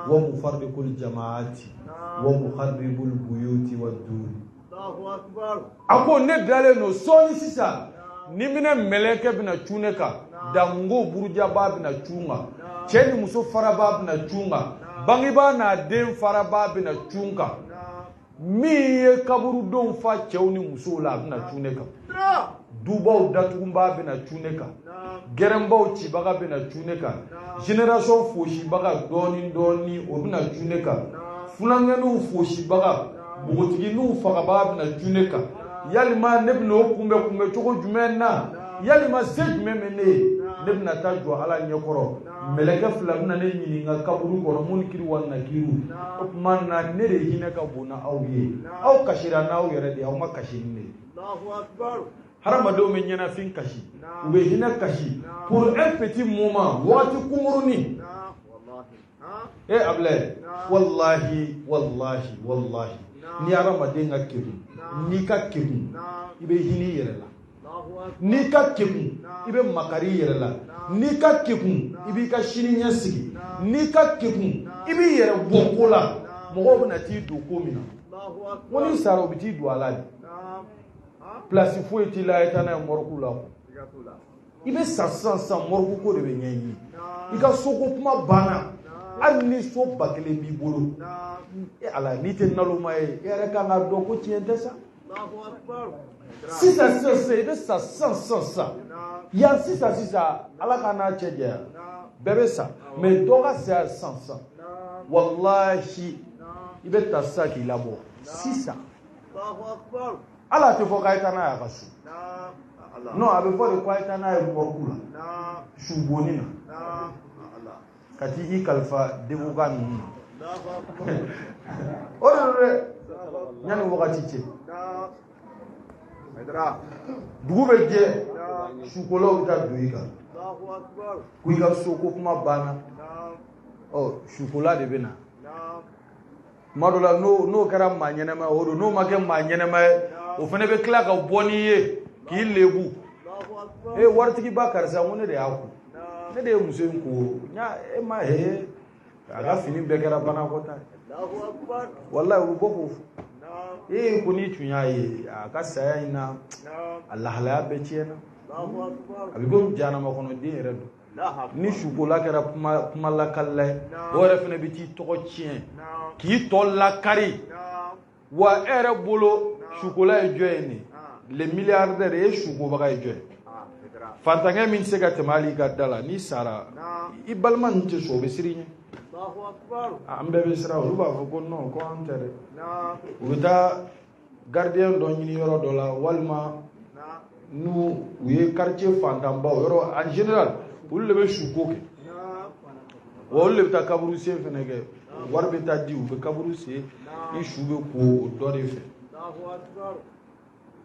wa mufarriqul jamaati wa muharribul buyuti wa duri. A ko ne dalen don, sɔɔni sisan ni minɛ mɛlɛkɛ bɛna cun ne kan, dango burujaba bɛna cun kan, cɛ ni muso faraba bɛna cun kan, bangebaa n'a den faraba bɛna cun kan, min ye kaburudenw fa cɛw ni musow la, a bɛna cun ne kan, dubaw datugunba bɛna cun ne kan, gɛrɛnbaw cibaga bɛna cun ne kan, génération fosibaga dɔɔni dɔɔni, o bɛna cun ne kan, funankɛninw fosibaga, npogotigininw fagabaga bɛna cun ne kan. Yalima ne bɛna o kunbɛ cogo jumɛn na? Yalima se jumɛn bɛ ne ye? Ne bɛna taa jɔ Ala ɲɛkɔrɔ, mɛlɛkɛ fila bɛna ne ɲininka kaburu kɔnɔ, munkiri wa nakiru. O tuma na ne de hinɛ ka bon n'aw ye. Aw kasira n'aw yɛrɛ de ye, aw ma kasi ni ne ye. Hadamadenw bɛ ɲɛnafin kasi, u bɛ hinɛ kasi pour un petit moment, wagati kunkurunin. E Abilaye, wallahi wallahi wallahi, ni hadamaden ka kekun, n'i ka kekun, i bɛ hinɛ i yɛrɛ la. N'i ka kekun, i bɛ makari i yɛrɛ la. N'i ka kekun, i b'i ka sini ɲɛ sigi. N'i ka kekun, i b'i yɛrɛ bɔ ko la. Mɔgɔw bɛna t'i don ko min na, ko n'i sara, u bɛ t'i don a la de. Place foyi t'i la, i taa n'a ye morgue la. I bɛ sa sisan sisan, morgue ko de bɛ ɲɛɲini. I ka soko kuma banna, hali ni so 1000 b'i bolo. E Ala, n'i tɛ naloma ye, e yɛrɛ kan k'a dɔn ko tiɲɛ tɛ sa. Sisan sisan sisan, i bɛ sa sisan sisan sisan yan, sisan sisan, Ala k'an n'a cɛ janya, bɛɛ bɛ sa, mɛ dɔ ka saya sisan sisan, walahi i bɛ ta sisan k'i labɔ sisan. Ala tɛ fɔ k'a ye taa n'a ye a ka so, non, a bɛ fɔ de ko a ye taa n'a ye morgue la, subonni na, ka t'i kalifa debuka ninnu na. O de don dɛ, yanni wagati cɛ, dugu bɛ jɛ, sukolaw bɛ taa don i kan ko i ka so ko kuma banna. Ɔ, sukola de bɛ na tuma dɔ la, n'o kɛra maa ɲɛnɛma ye, o don. N'o ma kɛ maa ɲɛnɛma ye, o fana bɛ tila ka bɔ n'i ye k'i lebu. E waritigiba karisa, ko ne de y'a ko, ne de ye muso in ko, e ma he, a ka fini bɛɛ kɛra banakɔta ye. Walayi, u bɛ bɔ k'o fɔ ee, ko n'i tun y'a ye a ka saya in na, a lahalaya bɛɛ tiɲɛna, a bɛ komi jahanama kɔnɔ den yɛrɛ don. Ni sukola kɛra kuma lakalila ye, o yɛrɛ fana bɛ t'i tɔgɔ tiɲɛ k'i tɔ lakari. Wa e yɛrɛ bolo sukola ye jɔn ye nin le milliardaire e sukobaga ye jɔn ye? Fantankɛ min tɛ se ka tɛmɛ hali i ka da la, n'i sara, i balima ninnu tɛ sɔn, o bɛ siran i ɲɛ. An bɛɛ bɛ siran, olu b'a fɔ ko non, ko an tɛ dɛ. U bɛ taa gardien dɔ ɲini yɔrɔ dɔ la, walima n'u u ye quartier fantanbaw yɔrɔ en général, olu de bɛ suko kɛ, wa olu de bɛ taa kaburu sen fɛnɛ kɛ. Wari bɛ taa di, u bɛ kaburu sen, i su bɛ ko o dɔ de fɛ.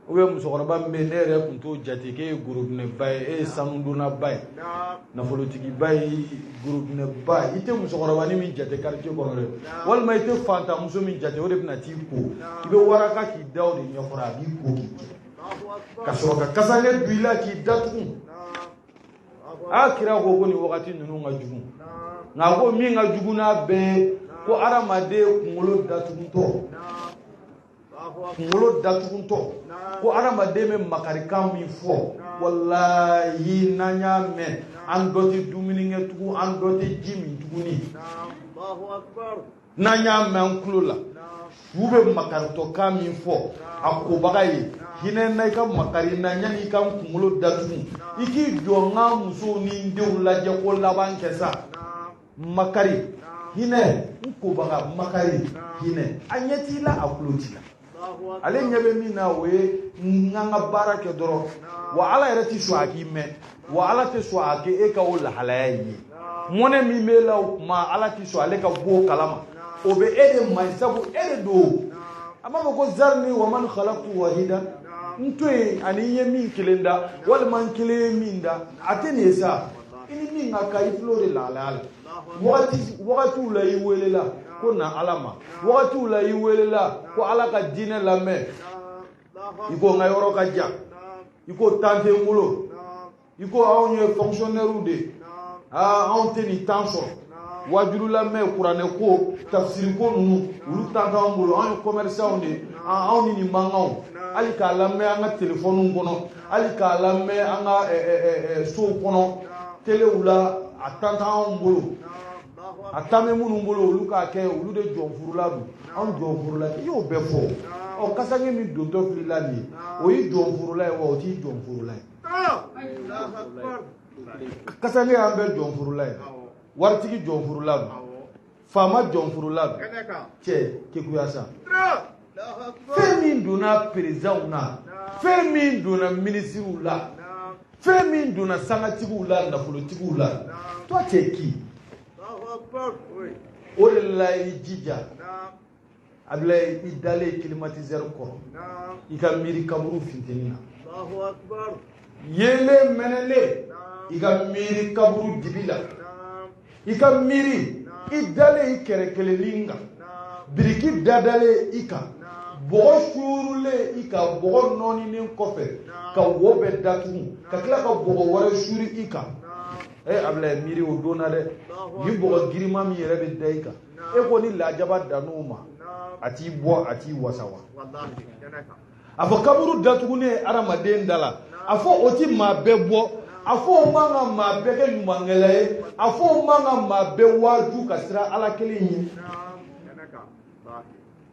Ou bien musokɔrɔba min bɛ yen, ne yɛrɛ tun t'o jate k'e ye gorobinɛba ye, e ye sanudonnaba ye, nafolotigiba ye, gorobinɛba. I tɛ musokɔrɔbanin min jate quartier kɔnɔ dɛ, walima i tɛ fantanmuso min jate, o de bɛna t'i ko. I bɛ waraka k'i da o de ɲɛkɔrɔ, a b'i ko k'i jɛ, ka sɔrɔ ka kasange don i la k'i datugu. A kira ko ko nin wagati ninnu ka jugu, nka ko min ka jugu n'a bɛɛ ye, ko hadamaden kunkolo datugutɔ, kunkolo datugutɔ, ko hadamaden bɛ makarikan min fɔ, walayi, n'an y'a mɛn, an dɔ tɛ dumuni kɛ tugun, an dɔ tɛ ji min tuguni. N'an y'a mɛn an tulo la, su bɛ makaritɔkan min fɔ a kobaga ye, hinɛ na i ka makari na, yanni i ka n kunkolo datugu, i k'i jɔ n ka musow ni n denw lajɛ ko laban kɛ sa. Makari, hinɛ n kobaga, makari, hinɛ. A ɲɛ t'i la, a tulo t'i la, ale ɲɛ bɛ min na, o ye n k'an ka baara kɛ dɔrɔn. Wa Ala yɛrɛ tɛ sɔn a k'i mɛn, wa Ala tɛ sɔn a k'e ka o lahalaya ye. Mɔnɛ min b'e la, o kuma Ala tɛ sɔn ale ka bɔ o kalama, o bɛ e de ma ɲi, sabu e de don. A b'a fɔ ko zarni wa man khalaqtu wahida, n to yen ani n ye min kelen da, walima n kelen ye min da, a tɛ nin ye sa. I ni min ka kan, i filɛ o de lahalaya la. Wagati wagatiw la, i welela ko na Ala ma, wagatiw la, i welela ko Ala ka diinɛ lamɛn, i ko n ka yɔrɔ ka jan, i ko temps tɛ n bolo, i ko anw ye fonctionnaire de ye, aa, anw tɛ nin temps sɔrɔ, wajulu lamɛn, kuranɛ ko, tafsiri ko ninnu, olu temps t'anw bolo, anw ye commerçant de ye, anw ni nin mankanw, hali k'a lamɛn an ka téléphone kɔnɔ, hali k'a lamɛn an ka sow kɔnɔ, telew la, a temps t'anw bolo. A temps bɛ minnu bolo, olu k'a kɛ, olu de jɔnfurula don, anw jɔnfurula. I y'o bɛɛ fɔ. Ɔ, kasange min dontɔ filila nin ye, o y'i jɔnfurula ye wa o t'i jɔnfurula ye? Kasange y'an bɛɛ jɔnfurula ye. Waritigi jɔnfurula don, faama jɔnfurula don, cɛ kekuya sa. Fɛn min donna perezanw na, fɛn min donna minisiriw la, fɛn min donna sangatigiw la, nafolotigiw la, toi, tu es qui? O de la, i jija, Abilaye, i dalen climatiseur kɔrɔ, i ka miiri kaburu funteni na. Yeelen mɛnɛlen, i ka miiri kaburu dibi la. I ka miiri i dalen i kɛrɛ kelennin kan, biriki dadalen i kan, bɔgɔ suurulen i kan, bɔgɔ nɔɔninen kɔfɛ ka wo bɛɛ datugu, ka tila ka bɔgɔ wɛrɛ suuri i kan. E Abilaye, miiri o don na dɛ, ni bɔgɔ girinma min yɛrɛ bɛ da i kan, e ko ni lajaba dann'o ma, a t'i bɔ, a t'i wasa wa? A fɔ kaburu datugunen adamaden da la, a fɔ o ti maa bɛɛ bɔ, a fɔ o man ka maa bɛɛ kɛ ɲumankɛla ye, a fɔ o man ka maa bɛɛ waaju ka siran Ala kelen ye.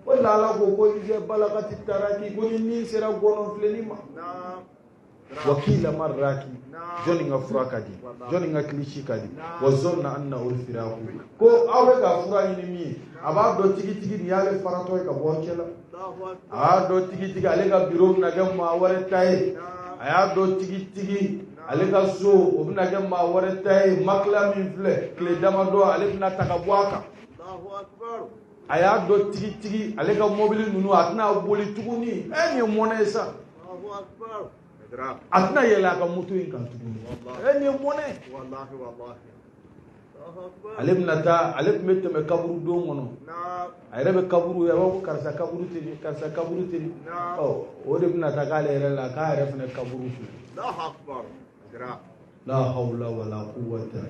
O de la, Ala ko ko iza balagati taraki, ko ni min sera gɔnɔ filɛli ma, wakila marraki, jɔnni ka fura ka di, jɔnni ka kilisi ka di, wa zɔnna anna ol firaku, ko aw bɛ ka fura ɲini min ye, a b'a dɔn tigitigi nin y'ale faratɔ ye ka bɔ aw cɛ la. A y'a dɔn tigitigi ale ka biro bɛna kɛ maa wɛrɛ ta ye. A y'a dɔn tigitigi ale ka so, o bɛna kɛ maa wɛrɛ ta ye. Makila min filɛ, tile damadɔ ale bɛna ta ka bɔ a kan. A y'a dɔn tigitigi ale ka mobili ninnu, a tɛna boli tuguni. Ɛ, nin ye mɔnɛ ye sa. A tɛna yɛlɛ a ka moto in kan tuguni. Ɛ, nin ye mɔnɛ. Ale bɛna taa, ale tun bɛ tɛmɛ kaburu don kɔnɔ, a yɛrɛ bɛ kaburu ye, a b'a fɔ karisa kaburu tɛ nin, karisa kaburu tɛ nin. Ɔ, o de bɛna taa k'ale yɛrɛ la, k'a yɛrɛ fana kaburu filɛ. La hawla wala quwwata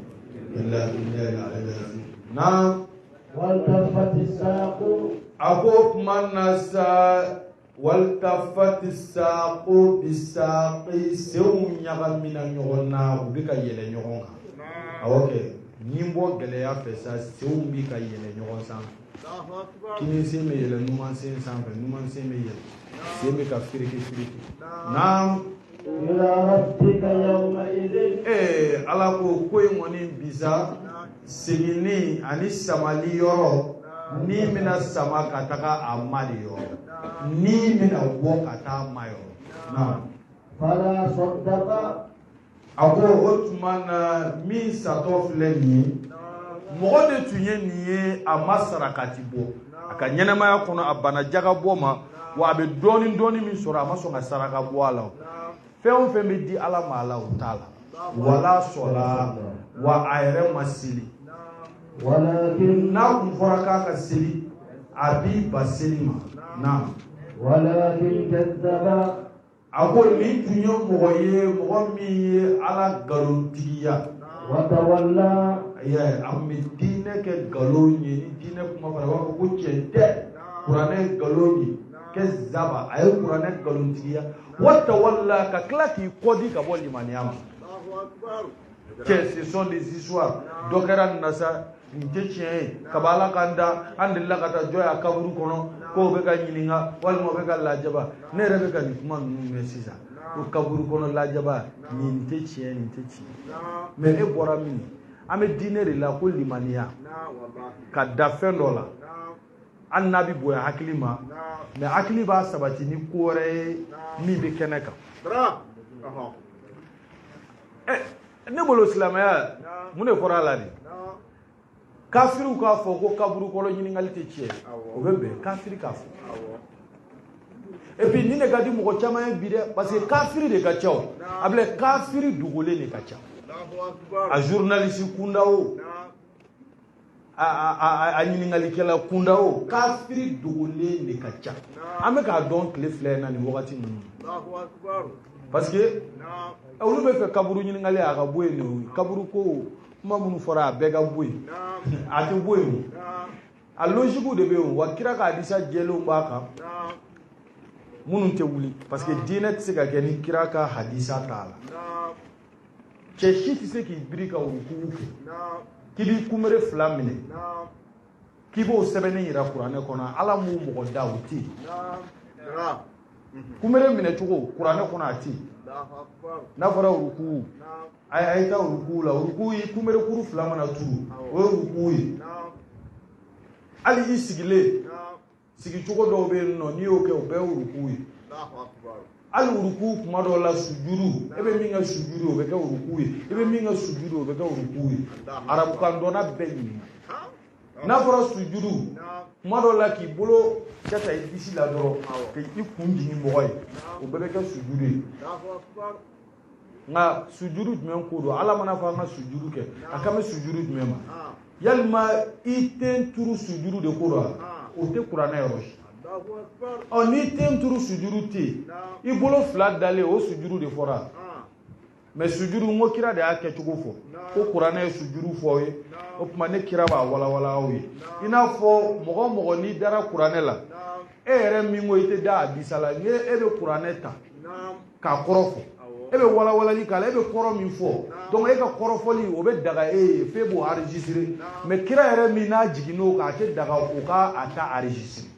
illa billahi al-aliyyil azim. Naam. Waltafati saqu. A ko tuma na sa, waltafati saqu bisaqi, senw ɲagamina ɲɔgɔn na, u bɛ ka yɛlɛ ɲɔgɔn kan. Awɔ kɛ, Ni bɔ gɛlɛya fɛ sa, senw bi ka yɛlɛ ɲɔgɔn sanfɛ. Kinin sen bɛ yɛlɛ numan sen sanfɛ, numan sen bɛ yɛlɛ, sen bɛ ka firiki firiki. Naam. Ee Ala ko ko in kɔni bisa seginni ani samali yɔrɔ, ni bɛna sama ka taga a ma de yɔrɔ, ni bɛna bɔ ka taa a ma yɔrɔ. Naam. Fala saddaqa. A ko o tuma na min satɔ filɛ nin ye, mɔgɔ de tun ye nin ye, a ma sarakati bɔ a ka ɲɛnamaya kɔnɔ, a banna jaga bɔ ma, wa a bɛ dɔɔni dɔɔni min sɔrɔ, a ma sɔn ka saraka bɔ a la. Fɛn o fɛn bɛ di Ala ma a la, o t'a la. Wala sɔla, wa a yɛrɛ ma seli. N'a kun fɔra k'a ka seli, a b'i ba seli ma. Naam. A ko nin tun ye mɔgɔ ye, mɔgɔ min ye Ala nkalontigiya. A tun bɛ diinɛ kɛ nkalon ye. Ni diinɛ kuma fɔra, a b'a fɔ ko tiɲɛ tɛ, kuranɛ ye nkalon ye. Kazzaba, a ye kuranɛ nkalontigiya. Watawalla, ka tila k'i kɔdi ka bɔ limaniya ma. Cɛ, ce sont des histoires. Dɔ kɛra nin na sa, nin tɛ tiɲɛ ye. Kaba Ala k'an da, an delila ka taa jɔ a kaburu kɔnɔ k'o bɛ ka ɲininka walima o bɛ ka lajaba. Ne yɛrɛ bɛ ka nin kuma ninnu mɛn sisan ko kaburu kɔnɔ lajaba, nin tɛ tiɲɛ, nin tɛ tiɲɛ. Mais e bɔra min, an bɛ diinɛ de la ko limaniya ka da fɛn dɔ la, hali n'a bɛ bonya hakili ma, mais hakili b'a sabati ni ko wɛrɛ ye min bɛ kɛnɛ kan. Ne bolo silamɛya mun de fɔra a la de? Kafiriw k'a fɔ ko kaburu kɔnɔ ɲininkali tɛ tiɲɛ, o bɛ bɛn kafiri k'a fɔ. Et puis nin de ka di mɔgɔ caman ye bi dɛ, parce que kafiri de ka ca o. A filɛ, kafiri dogolen de ka ca. A journaliste kunda o, a ɲininkalikɛla kunda o, kafiri dogolen de ka ca. An bɛ k'a dɔn tile fila in na nin wagati ninnu, parce que olu bɛ fɛ kaburu ɲininkali a ka bɔ yen de. Kaburu ko kuma minnu fɔra, a bɛɛ ka bɔ yen. A tɛ bɔ yen, a logique de bɛ yen. Wa kira ka hadisa jɛlenw b'a kan minnu tɛ wuli, parce que diinɛ tɛ se ka kɛ ni kira ka hadisa t'a la. Cɛ si tɛ se k'i biri ka wuruku kɛ k'i b'i kunbere fila minɛ k'i b'o sɛbɛnni yira kuranɛ kɔnɔ. Ala m'o mɔgɔ da, o tɛ yen. Kunbere minɛ cogo kuranɛ kɔnɔ, a tɛ yen. N'a fɔra wuruku, a ye taa wuruku la, wuruku ye kunbere kuru fila mana turu, o ye wuruku ye. Hali i sigilen, sigicogo dɔw bɛ yen nɔ, n'i y'o kɛ, o bɛɛ ye wuruku ye. Hali wuruku kuma dɔw la, sujuru, e bɛ min kɛ sujuru, o bɛ kɛ wuruku ye. I bɛ min kɛ sujuru, o bɛ kɛ wuruku ye. Arabukan dɔnna bɛɛ ɲininka. N'a fɔra sujuru, kuma dɔw la k'i bolo kɛ ta i disi la dɔrɔn k'i kun jigin mɔgɔ ye, o bɛɛ bɛ kɛ sujuru ye. Nka sujuru jumɛn ko don? Ala mana fɔ an ka sujuru kɛ, a kan bɛ sujuru jumɛn ma? Yalima i ten turu sujuru de ko don wa? O tɛ kuranɛ yɔrɔ si. Ɔ, n'i ten turu sujuru tɛ yen, i bolo fila dalen, o sujuru de fɔra. Mais sujuru, n ko kira de y'a kɛcogo fɔ ko kuranɛ ye sujuru fɔ aw ye. O tuma ne kira b'a walawala aw ye. I n'a fɔ mɔgɔ o mɔgɔ n'i dara kuranɛ la, e yɛrɛ min ko i tɛ da hadisa la, ni e bɛ kuranɛ ta k'a kɔrɔ fɔ, e bɛ walawalali k'a la, e bɛ kɔrɔ min fɔ, donc e ka kɔrɔfɔli o bɛ daga e ye f'e b'o enregistrer. Mais kira yɛrɛ min n'a jiginn'o kan, a tɛ daga o ka a ta enregistrer.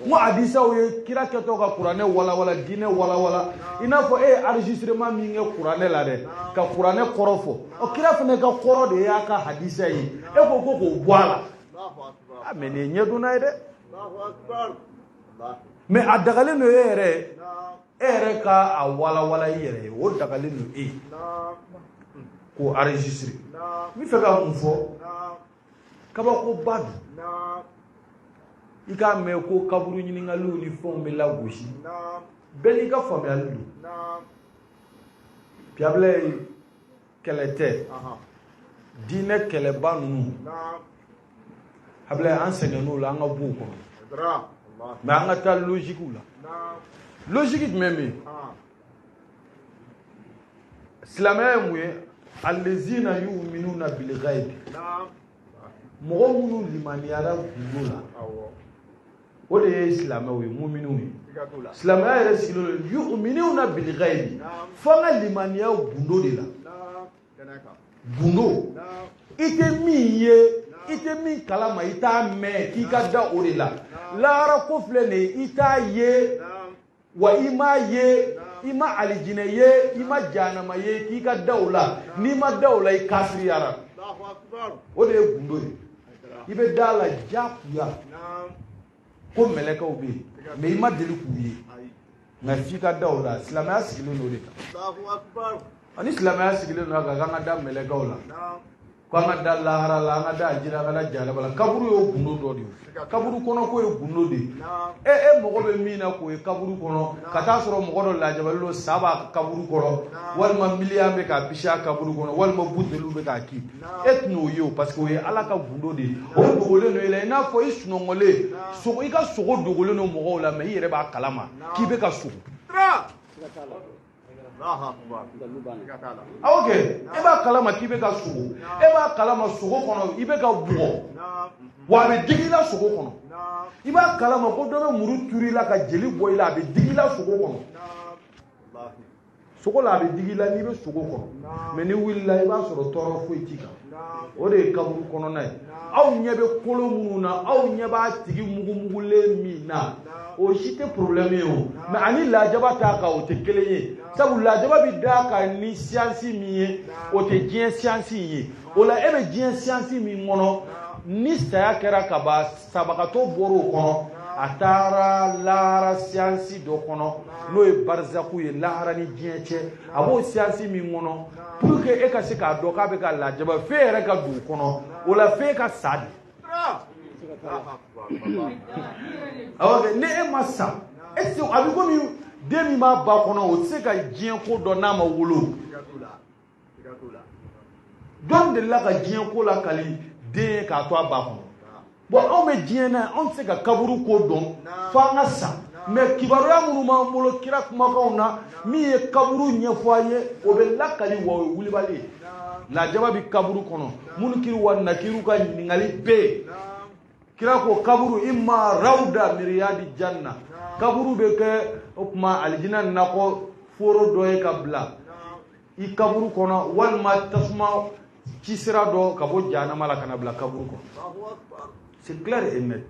N ko hadisaw ye kira kɛtɔ ka kuranɛ walawala, diinɛ walawala. I n'a fɔ e ye enregistrement min kɛ kuranɛ la dɛ, ka kuranɛ kɔrɔ fɔ, ɔ, kira fana ka kɔrɔ de y'a ka hadisa ye, e ko ko k'o bɔ a la. A mais nin ye ɲɛdonna ye dɛ. Mais a dagalen don e yɛrɛ, e yɛrɛ ka a walawala i yɛrɛ ye, o dagalen don e ye k'o enregistrer. N bɛ fɛ ka mun fɔ? Kabakoba don i k'a mɛn ko kaburu ɲininkaliw ni fɛnw bɛ lagosi. Bɛɛ n'i ka faamuyali don. Piyabilɛ ye kɛlɛ tɛ, diinɛ kɛlɛba ninnu abilɛ, an sɛgɛnn'o la, an ka b'o kɔnɔ. Mais an ka taa logique la. Logique jumɛn bɛ yen? Silamɛya ye mun ye? Allazina yu'minuna bil ghaibi, mɔgɔ minnu limaniyara gundo la, o de ye silamɛw ye, muminw ye. Silamɛya yɛrɛ sigilen don yu'minuna bil ghaibi, fo an ka limaniya gundo de la. Gundo, i tɛ min ye, i tɛ min kalama, i t'a mɛn, k'i ka da o de la. Lahara ko filɛ nin ye, i t'a ye wa i m'a ye, i ma alijinɛ ye, i ma jahanama ye, k'i ka da o la. N'i ma da o la, i kafiriyara. O de ye gundo ye. I bɛ da la diyagoya ko mɛlɛkɛw bɛ yen, mais i ma deli k'u ye, nka f'i ka da o la. Silamɛya sigilen don o de kan. Ani silamɛya sigilen don a kan k'an ka da mɛlɛkɛw la, ko an ka da lahara la, an ka da alijinɛ, an ka da jahanama la. Kaburu y'o gundo dɔ de ye. Kaburu kɔnɔ ko ye gundo de ye. E mago bɛ min na k'o ye kaburu kɔnɔ, ka taa sɔrɔ mɔgɔ dɔ lajabalen don, sa b'a kaburu kɔrɔ, walima miliyan bɛ k'a bisi a kaburu kɔnɔ, walima buteliw bɛ k'a ki, e tɛn'o ye o, parce que o ye Ala ka gundo de ye. O dogolen don e la, i n'a fɔ i sunɔgɔlen sogo, i ka sogo dogolen don mɔgɔw la, mais i yɛrɛ b'a kalama k'i bɛ ka sogo. Awɔ kɛ, e b'a kalama k'i bɛ ka sogo, e b'a kalama sogo kɔnɔ i bɛ ka bugɔ, wa a bɛ digi i la sogo kɔnɔ. I b'a kalama ko dɔ bɛ muru turu i la ka jeli bɔ i la, a bɛ digi i la sogo kɔnɔ. Sogo la a bɛ digi i la n'i bɛ sogo kɔnɔ, mais n'i wulila i b'a sɔrɔ tɔɔrɔ foyi t'i kan. O de ye kaburu kɔnɔna ye. Aw ɲɛ bɛ kolo minnu na, aw ɲɛ b'a tigi mugumugulen min na, o si tɛ problème ye o. Mais ani lajaba t'a kan, o tɛ kelen ye. Sabu lajaba bɛ d'a kan ni siyansi min ye, o tɛ diɲɛ siyansi ye. O la e bɛ diɲɛ siyansi min kɔnɔ, ni saya kɛra ka ban, sabagatɔ bɔra o kɔnɔ, a taara lahara siyansi dɔ kɔnɔ, n'o ye barizaku ye, lahara ni diɲɛ cɛ. A b'o siyansi min kɔnɔ, pour que e ka se k'a dɔn k'a bɛ ka lajaba, f'e yɛrɛ ka don o kɔnɔ. O la f'e ka sa de. Awɔ, ni e ma sa, e tɛ se. A bɛ komi den min b'a ba kɔnɔ, o tɛ se ka diɲɛ ko dɔn n'a ma wolo. Jɔn delila ka diɲɛ ko lakali den ye k'a to a ba kɔnɔ? Bon, anw bɛ diɲɛ na, anw tɛ se ka kaburu ko dɔn f'an ka sa. Mais kibaruya minnu b'an bolo kira kumakanw na, min ye kaburu ɲɛfɔ an ye, o bɛ lakali, wa o ye wulibali ye. Lajaba bɛ kaburu kɔnɔ, munkiri wa nakiru ka ɲininkali bɛ yen. Kira ko kaburu imma rawda min riyadi janna, kaburu bɛ kɛ o tuma alijina nakɔ foro dɔ ye ka bila i kaburu kɔnɔ, walima tasuma cisira dɔ ka bɔ jahanama la ka na bila kaburu kɔnɔ. C'est clair et net.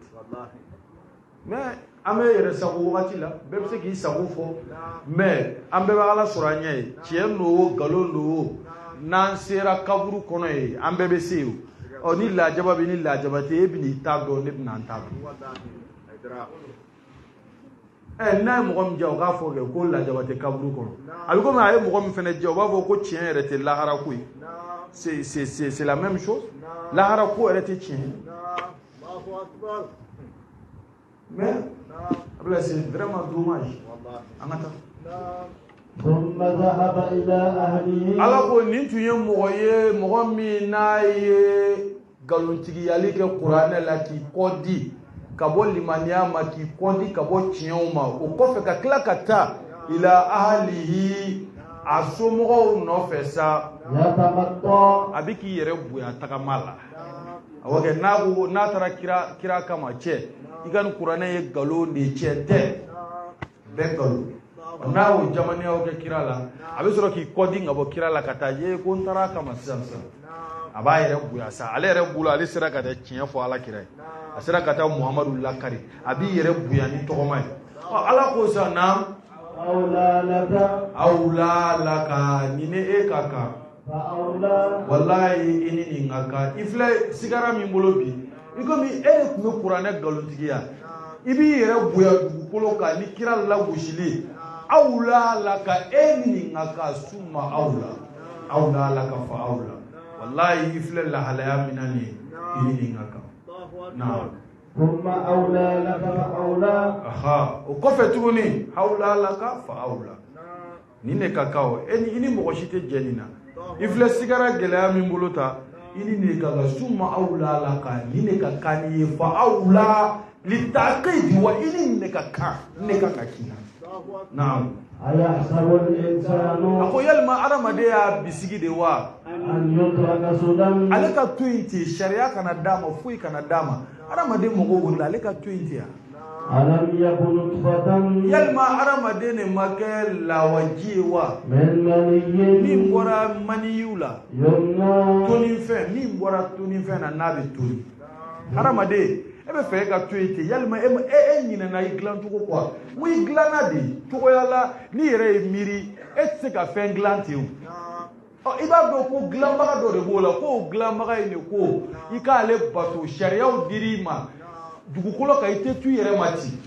Mais an bɛ yɛrɛ sago wagati la, bɛɛ bɛ se k'i sago fɔ, mais an bɛɛ bɛ Ala sɔrɔ an ɲɛ ye. Tiɲɛ don o, nkalon don o, n'an sera kaburu kɔnɔ yen, an bɛɛ bɛ se yen. Ɔ, ni lajaba bɛ, ni lajaba tɛ, e bɛn'i ta dɔn, ne bɛna n ta dɔn. Ɛ, n'a ye mɔgɔ min diya, o k'a fɔ kɛ ko lajaba tɛ kaburu kɔnɔ. A bɛ komi a ye mɔgɔ min fana diya, o b'a fɔ ko tiɲɛ yɛrɛ tɛ lahara ko ye. C'est la même chose. Lahara ko yɛrɛ tɛ tiɲɛ ye. Mais Abdoulaye, c'est vraiment dommage. An ka taa. Ala ko nin tun ye mɔgɔ ye, mɔgɔ min n'a ye nkalontigiyali kɛ kuranɛ la, k'i kɔ di ka bɔ limaniya ma, k'i kɔ di ka bɔ tiɲɛw ma, o kɔfɛ ka tila ka taa ila ahalihi, a somɔgɔw nɔfɛ sa, a bɛ k'i yɛrɛ bonya tagama la. Awɔ kɛ, n'a ko n'a taara kira kama, cɛ, i ka nin kuranɛ ye nkalon de ye, tiɲɛ tɛ, bɛɛ nkalon. N'a y'o jamanayaw kɛ kira la, a bɛ sɔrɔ k'i kɔ di ka bɔ kira la ka taa ye ko n taara a kama sisan sisan. A b'a yɛrɛ bonya sa, ale yɛrɛ bolo, ale sera ka taa tiɲɛ fɔ Ala kira ye, a sera ka taa Muhamadu lakari, a b'i yɛrɛ bonya ni tɔgɔma ye. Ɔ, Ala ko sa na awla laka, nin ni e ka kan, walayi i ni nin ka kan. I filɛ sigara min bolo bi, i komi e de tun bɛ kuranɛ nkalontigiya, i b'i yɛrɛ bonya dugukolo kan ni kira lagosili. Awla laka, e ni nin ka kan, suma awla awla laka fa awla. Walayi i filɛ lahalaya min na nin ye, i ni nin ka kan. Naam. Aha, o kɔfɛ tuguni, awla laka fa awla, nin de ka kan. O e ni i ni mɔgɔ si tɛ jɛ nin na. I filɛ sigara gɛlɛya min bolo ta, i ni nin de ka kan. Suma awla laka, nin de ka kan n'i ye, fa awla litaqidi, wa i ni nin de ka kan, nin de kan ka k'i la. Naam. A ko yalima adamaden y'a bisigi de wa ale ka to yen ten, sariya kana d'a ma, foyi kana d'a ma, adamaden mago wulila, ale ka to yen ten yan. Alam yakun nutfatan. Yalima hadamaden de ma kɛ lawaji ye wa? Min maniyyin. Min bɔra maniyu la. Yumna. Tonifɛn, min bɔra tonifɛn na n'a bɛ toni. Hadamaden, e bɛ fɛ e ka to yen ten, yalima e e ɲinɛna i dilancogo kɔ wa? N ko i dilanna de cogoya la n'i yɛrɛ ye miiri e tɛ se ka fɛn dilan ten o. Ɔ i b'a dɔn ko dilanbaga dɔ de b'o la, k'o dilanbaga in de ko i k'ale bato, sariyaw dir'i ma dugukolo kan, i tɛ to i yɛrɛ ma ten.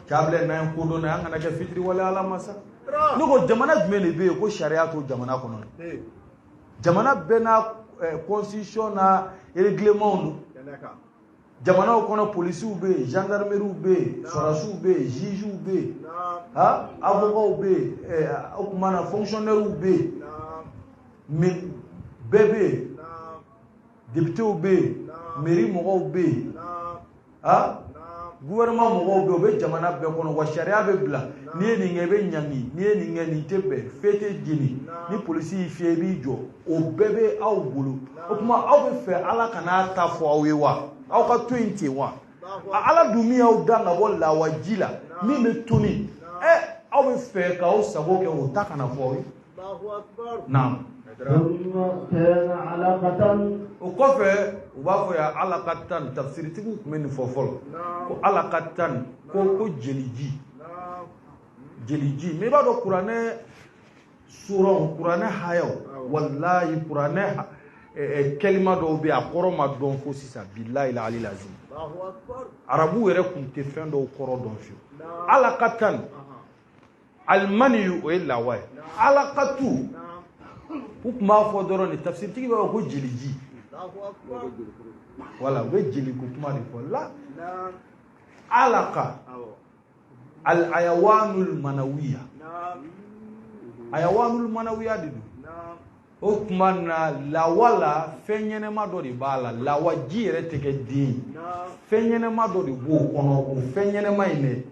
Cabilɛ n'an ye ko dɔn an kana kɛ fitiriwale Ala ma sa. Ne ko jamana jumɛn de bɛ yen ko sariya t'o jamana kɔnɔ? Jamana bɛɛ n'a constitution n'a règlement don. Jamanaw kɔnɔ polisiw bɛ yen, gendarmerie bɛ yen, sɔrɔdasiw bɛ yen, juges bɛ yen, ha avocats bɛ yen, o tuma na fonctionnaires bɛ yen, bɛɛ bɛ yen, députés bɛ yen, mairie mɔgɔw bɛ yen, ha gouvernement mɔgɔw bɛ yen, o bɛ jamana bɛɛ kɔnɔ. Wa sariya bɛ bila, n'i ye nin kɛ i bɛ ɲangi, n'i ye nin kɛ nin tɛ bɛn, f'e tɛ jeni, ni polisi y'i fiyɛ i b'i jɔ, o bɛɛ bɛ aw bolo. O tuma aw bɛ fɛ Ala kana ta fɔ aw ye wa? Aw ka to yen ten wa? Ala dun min y'aw dan ka bɔ lawaji la min bɛ toni, aw bɛ fɛ k'aw sago kɛ o ta kana fɔ aw ye. Naam. O kɔfɛ u b'a fɔ yan alakatan, tafsiritigiw tun bɛ nin fɔ fɔlɔ ko alakatan, ko jeliji, jeliji. Mais i b'a dɔn kuranɛ suranw, kuranɛ hayaw, walayi kuranɛ kɛlima dɔw bɛ yen a kɔrɔ ma dɔn fo sisan, bilayi la ali lazim. Arabu yɛrɛ tun tɛ fɛn dɔw kɔrɔ dɔn fiyewu. Alakatan, alimani o ye lawa ye, alakatu u tun b'a fɔ dɔrɔn de, tafsiritigi b'a fɔ ko jeliji. Wala u bɛ jeliko kuma de fɔ la. Alaka al ayawanul manawiya, ayawanul manawiya de don. O tuma na lawa la fɛn ɲɛnɛma dɔ de b'a la, lawaji yɛrɛ tɛ kɛ den ye, fɛn ɲɛnɛma dɔ de b'o kɔnɔ. O fɛn ɲɛnɛma in dɛ,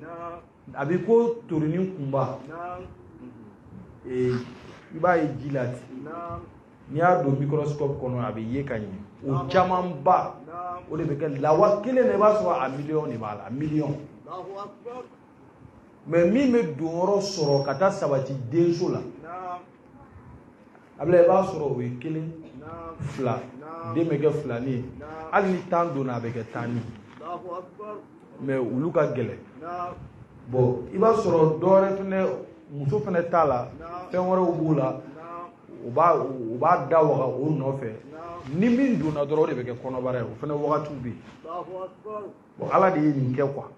a bɛ ko torinin kunba, i b'a ye ji la ten, n'i y'a don microscope kɔnɔ a bɛ ye ka ɲɛ. O camanba o de bɛ kɛ lawa kelen na, i b'a sɔrɔ a miliyɔn de b'a la, a miliyɔn. Mais min bɛ don yɔrɔ sɔrɔ ka taa sabati denso la, a bila i b'a sɔrɔ o ye kelen, fila, den bɛ kɛ filani ye, hali ni 10 donna a bɛ kɛ 10 ni. Mais olu ka gɛlɛn. Bon i b'a sɔrɔ dɔ wɛrɛ fɛnɛ, muso fɛnɛ t'a la, fɛn wɛrɛw b'o la, u b'a da waga o nɔfɛ. Ni min donna dɔrɔn o de bɛ kɛ kɔnɔbara ye, o fɛnɛ wagatiw bɛ yen. Bon Ala de ye nin kɛ quoi.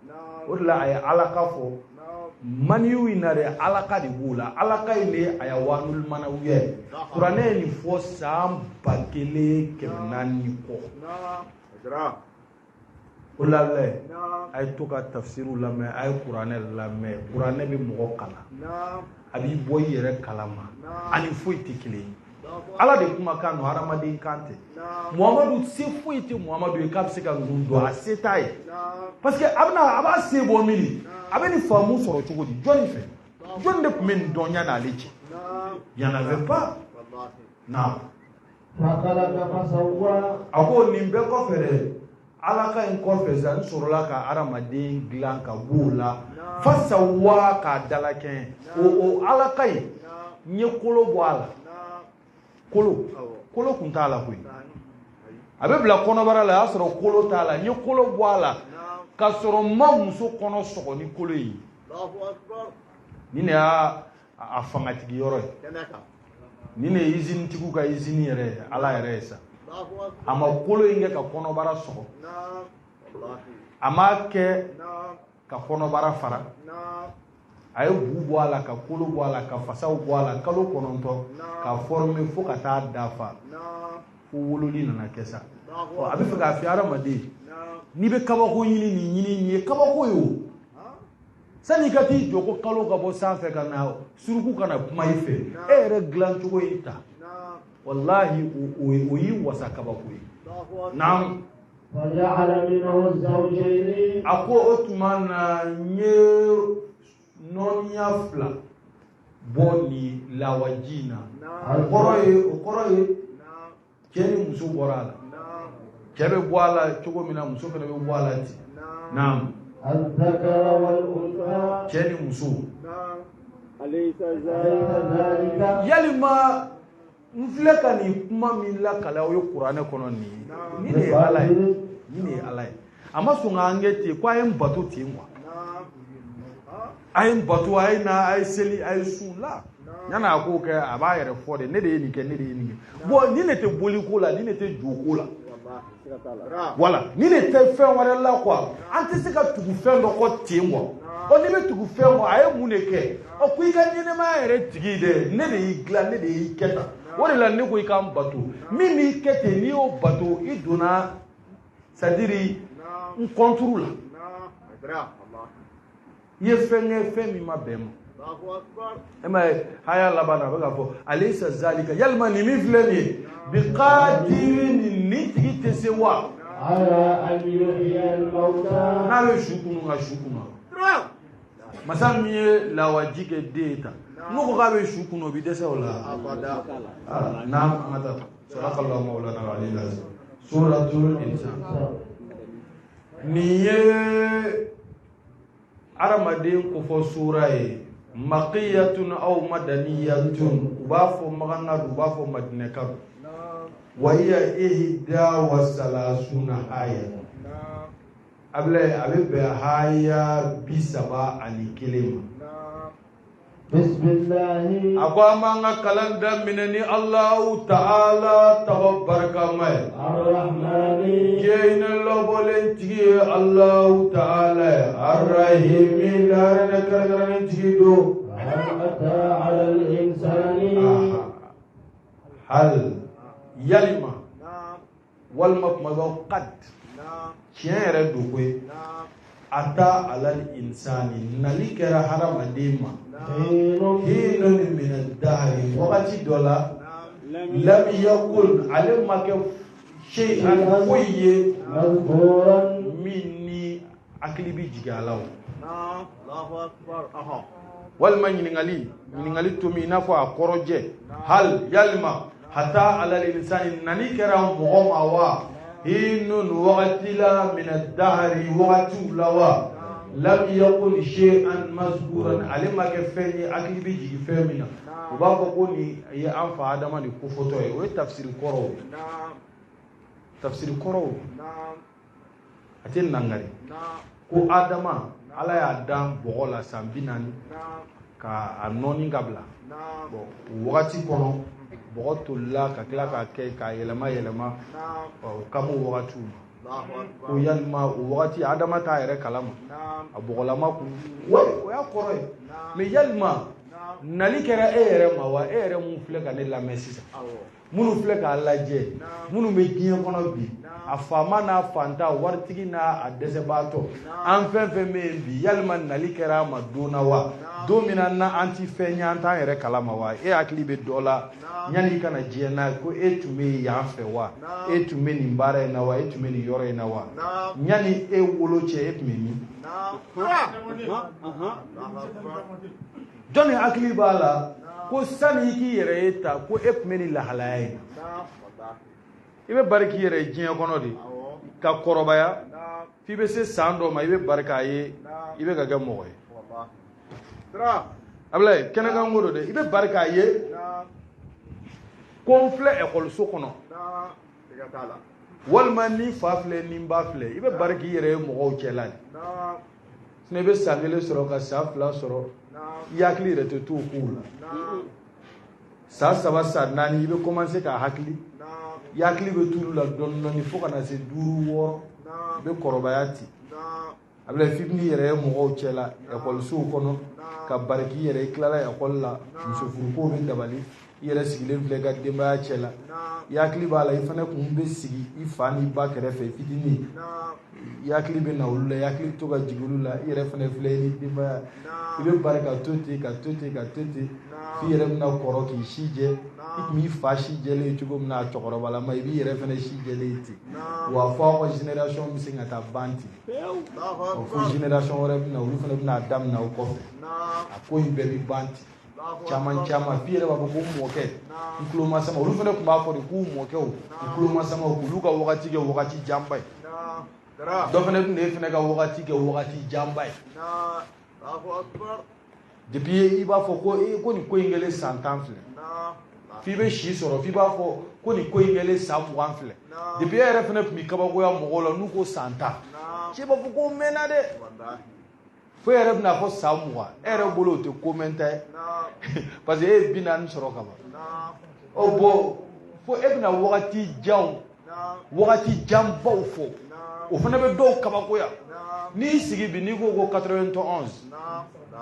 O de la a ye alaka fɔ maniyu in na dɛ, alaka de b'o la. Alaka in de ye ayawanul manawiya ye. Kuranɛ ye nin fɔ san 1400 kɔ. O la lɛ, a ye to ka tafsiriw lamɛn, a ye kuranɛ lamɛn. Kuranɛ bɛ mɔgɔ kalan, a b'i bɔ i yɛrɛ kalama, ani foyi tɛ kelen ye. Ala de kumakan don, hadamaden kan tɛ. Muhamadu se foyi tɛ Muhamadu ye k'a bɛ se ka ninnu dɔn, a se t'a ye. Parce que a bɛna a b'a se bɔ min, a bɛ nin faamu sɔrɔ cogo di? Jɔnni fɛ? Jɔnni de tun bɛ nin dɔn yan'ale cɛ? Il y en avait pas. Naam. A ko nin bɛɛ kɔfɛ dɛ, Ala ka in kɔfɛ sa, n sɔrɔla ka hadamaden dilan ka b'o la, fasawa k'a dalakɛɲɛ. O Ala ka in, n ye kolo bɔ a la. Kolo kun t'a la koyi. A bɛ bila kɔnɔbara la, a y'a sɔrɔ kolo t'a la. N ye kolo bɔ a la k'a sɔrɔ n ma muso kɔnɔ sɔgɔ ni kolo ye. Nin de y'a fangatigi yɔrɔ ye. Nin de ye usine tigiw ka usine yɛrɛ ye, Ala yɛrɛ ye sa. A ma kolo in kɛ ka kɔnɔbara sɔgɔ, a m'a kɛ ka kɔnɔbara fara, a ye bu bɔ a la, ka kolo bɔ a la, ka fasaw bɔ a la, kalo 9 ka former fo ka taa dafa, fo wololi nana kɛ sa. A bɛ fɛ k'a f'i hadamaden, n'i bɛ kabako ɲini, nin ɲini, nin ye kabako ye o. Sani i ka t'i jɔ ko kalo ka bɔ sanfɛ ka na suruku ka na kuma i fɛ, e yɛrɛ dilan cogo in ta, walahi o y'i wasa kabako ye. Naam. A ko o tuma na n ye nɔniya fila bɔ nin lawaji in na. O kɔrɔ ye cɛ ni muso bɔra a la. Cɛ bɛ bɔ a la cogo min na, muso fana bɛ bɔ a la ten. Naam. الذكر والأنثى. Cɛ ni muso. أليس ذلك؟ Yalima n filɛ ka nin kuma min lakale aw ye kuranɛ kɔnɔ nin ye, nin de ye Ala ye, nin de ye Ala ye. A ma sɔn k'an kɛ ten ko a ye n bato ten quoi, a ye n bato, a ye na, a ye seli, a ye sun la. Yanni a k'o kɛ, a b'a yɛrɛ fɔ de: ne de ye nin kɛ, ne de ye nin kɛ. Bon, nin de tɛ boliko la, nin de tɛ joko la, voilà, nin de tɛ fɛn wɛrɛ la quoi. An tɛ se ka tugu fɛn dɔ kɔ ten quoi. Ɔ, n'i bɛ tugu fɛn kɔ, a ye mun de kɛ? Ɔ, ko i ka ɲɛnɛmaya yɛrɛ tigi dɛ, ne de y'i dilan, ne de y'i kɛ tan. O de la ne ko i k'an bato. Min b'i kɛ ten, n'i y'o bato, i donna, c'est à dire n contre la, i ye fɛn kɛ, fɛn min ma bɛn ma. E ma ye, haya laban na, a bɛ k'a fɔ: أليس ذلك, yalima nin min filɛ nin ye, بقادر, nin tigi tɛ se wa? على أن يحيي الموتى. N'a bɛ su kunu ka su kunu, masa min ye lawaji kɛ den ye tan, n'o ko k'a bɛ su kunu, o bɛ dɛsɛ o la. Ah, naam, an ka taa. صدق الله مولانا العلي العظيم. سورة الإنسان, nin ye hadamaden kofɔ sura ye. مكية أو مدنية, u b'a fɔ makanka don, u b'a fɔ madinɛka don. وهي 31 آية. Abilayi, a bɛ bɛn haya 31 ma. بسم الله. A ko an b'an ka kalan daminɛ ni Alahu Taala tɔgɔ barikama ye. الرحمن. Diɲɛ hinɛ lɔbɔlen tigi ye Alahu Taala ye. الرحيم, lahinɛ kɛrɛnkɛrɛnnen tigi don. هل أتى على الإنسان. Aha. هل, yalima, walima kuma dɔ قد, tiɲɛ yɛrɛ don koyi. أتى على الإنسان, nali kɛra hadamaden ma. حين. حين من الدهر, wagati dɔ la. لم يكن, ale ma kɛ شيئا, foyi ye. مذكورا. Min ni hakili bi jigin a la o. Walima ɲininkali to min i n'a fɔ a kɔrɔjɛ: هل, yalima, أتى على الإنسان, nani kɛra mɔgɔ ma wa? حين, wagati la, من الدهر, wagatiw la wa? لم يكن شيئا مذكورا, ale ma kɛ fɛn ye hakili bɛ jigin fɛn min na. U b'a fɔ ko nin ye an fa Adama de kofɔtɔ ye. O ye tafsiri kɔrɔw ye, tafsiri kɔrɔw, a tɛ nangari ko Adama, Ala y'a dan bɔgɔ la san 40 ka a nɔɔni ka bila. Bon, o wagati kɔnɔ, bɔgɔ tolila ka tila k'a kɛ k'a yɛlɛma yɛlɛma. Ɔ, o kan b'o wagatiw ma ko yalima o wagati Adama t'a yɛrɛ kalama, a bɔgɔlama kun wa, o y'a kɔrɔ ye. Mais yalima nali kɛra e yɛrɛ ma wa? E yɛrɛ mun filɛ ka ne lamɛn sisan, minnu filɛ k'a lajɛ, minnu bɛ diɲɛ kɔnɔ bi, a faama n'a fantan, waritigi n'a a dɛsɛbaatɔ, an fɛn fɛn bɛ yen bi, yalima nali kɛra a ma don na wa? Don min na n'an ti fɛn ye, an t'an yɛrɛ kalama wa? E hakili bɛ dɔ la yanni i kana diɲɛ na ko e tun bɛ yan fɛ wa? E tun bɛ nin baara in na wa? E tun bɛ nin yɔrɔ in na wa? Yanni e wolo cɛ, e tun bɛ min? Jɔnni hakili b'a la ko sani i k'i yɛrɛ ye ta, ko e tun bɛ nin lahalaya in na? I bɛ bari k'i yɛrɛ ye diɲɛ kɔnɔ de ka kɔrɔbaya f'i bɛ se san dɔ ma, i bɛ bari k'a ye i bɛ ka kɛ mɔgɔ ye. Abilayi, kɛnɛkan ko don dɛ. I bɛ bari k'a ye ko n filɛ ekɔliso kɔnɔ, walima ni fa filɛ, ni n ba filɛ. I bɛ bari k'i yɛrɛ ye mɔgɔw cɛla de. Sinon i bɛ san 1 sɔrɔ ka san 2 sɔrɔ, i hakili yɛrɛ tɛ to o kow la. San 3, san 4, i bɛ commencer k'a hakili, i hakili bɛ t'olu la dɔɔni dɔɔni fo ka na se 5, 6, i bɛ kɔrɔbaya ten. A bɛ f'i bɛn'i yɛrɛ ye mɔgɔw cɛ la ekɔlisow kɔnɔ ka bari k'i yɛrɛ. I tilala ekɔli la, musofurukow bɛ dabali, i yɛrɛ sigilen filɛ i ka denbaya cɛ la. I hakili b'a la i fana kun bɛ sigi i fa n'i ba kɛrɛfɛ fitinin. I hakili bɛ na olu la, i hakili bɛ to ka jigin olu la. I yɛrɛ fana filɛ i ni denbaya, i bɛ bari ka to ten, ka to ten, ka to ten, f'i yɛrɛ bɛna kɔrɔ k'i si jɛ. I tun b'i fa si jɛlen ye cogo min na a cɛkɔrɔbalama, i b'i yɛrɛ fana si jɛlen ye ten wa, fo aw ka génération bɛ se ka taa ban ten. Ɔ, fo génération wɛrɛ bɛ na, olu fana bɛna a daminɛ o kɔfɛ. A ko in bɛɛ bɛ ban ten, caman caman, f'i yɛrɛ b'a fɔ ko n mɔkɛ, n tulo ma sama. Olu fana tun b'a fɔ de k'u mɔkɛw, u tulo ma sama, k'olu ka wagati kɛ wagati janba ye. Dɔ fana bɛ na e fana ka wagati kɛ wagati janba ye. Depuis i b'a fɔ ko ee ko nin ko in kɛlen san 10 filɛ. F'i bɛ si sɔrɔ f'i b'a fɔ ko nin ko in kɛlen san 20 filɛ. Depuis e yɛrɛ fana tun bɛ kabakoya mɔgɔw la n'u ko san 10. Cɛ b'a fɔ ko mɛnna dɛ. Fo e yɛrɛ bɛna fɔ san 20 e yɛrɛ bolo o tɛ ko mɛnta ye. Parce que e ye 40 sɔrɔ ka ban. Ɔ bon fo e bɛna wagati janw wagati janbaw fɔ. O fana bɛ dɔw kabakoya. N'i sigi bi n'i ko ko 91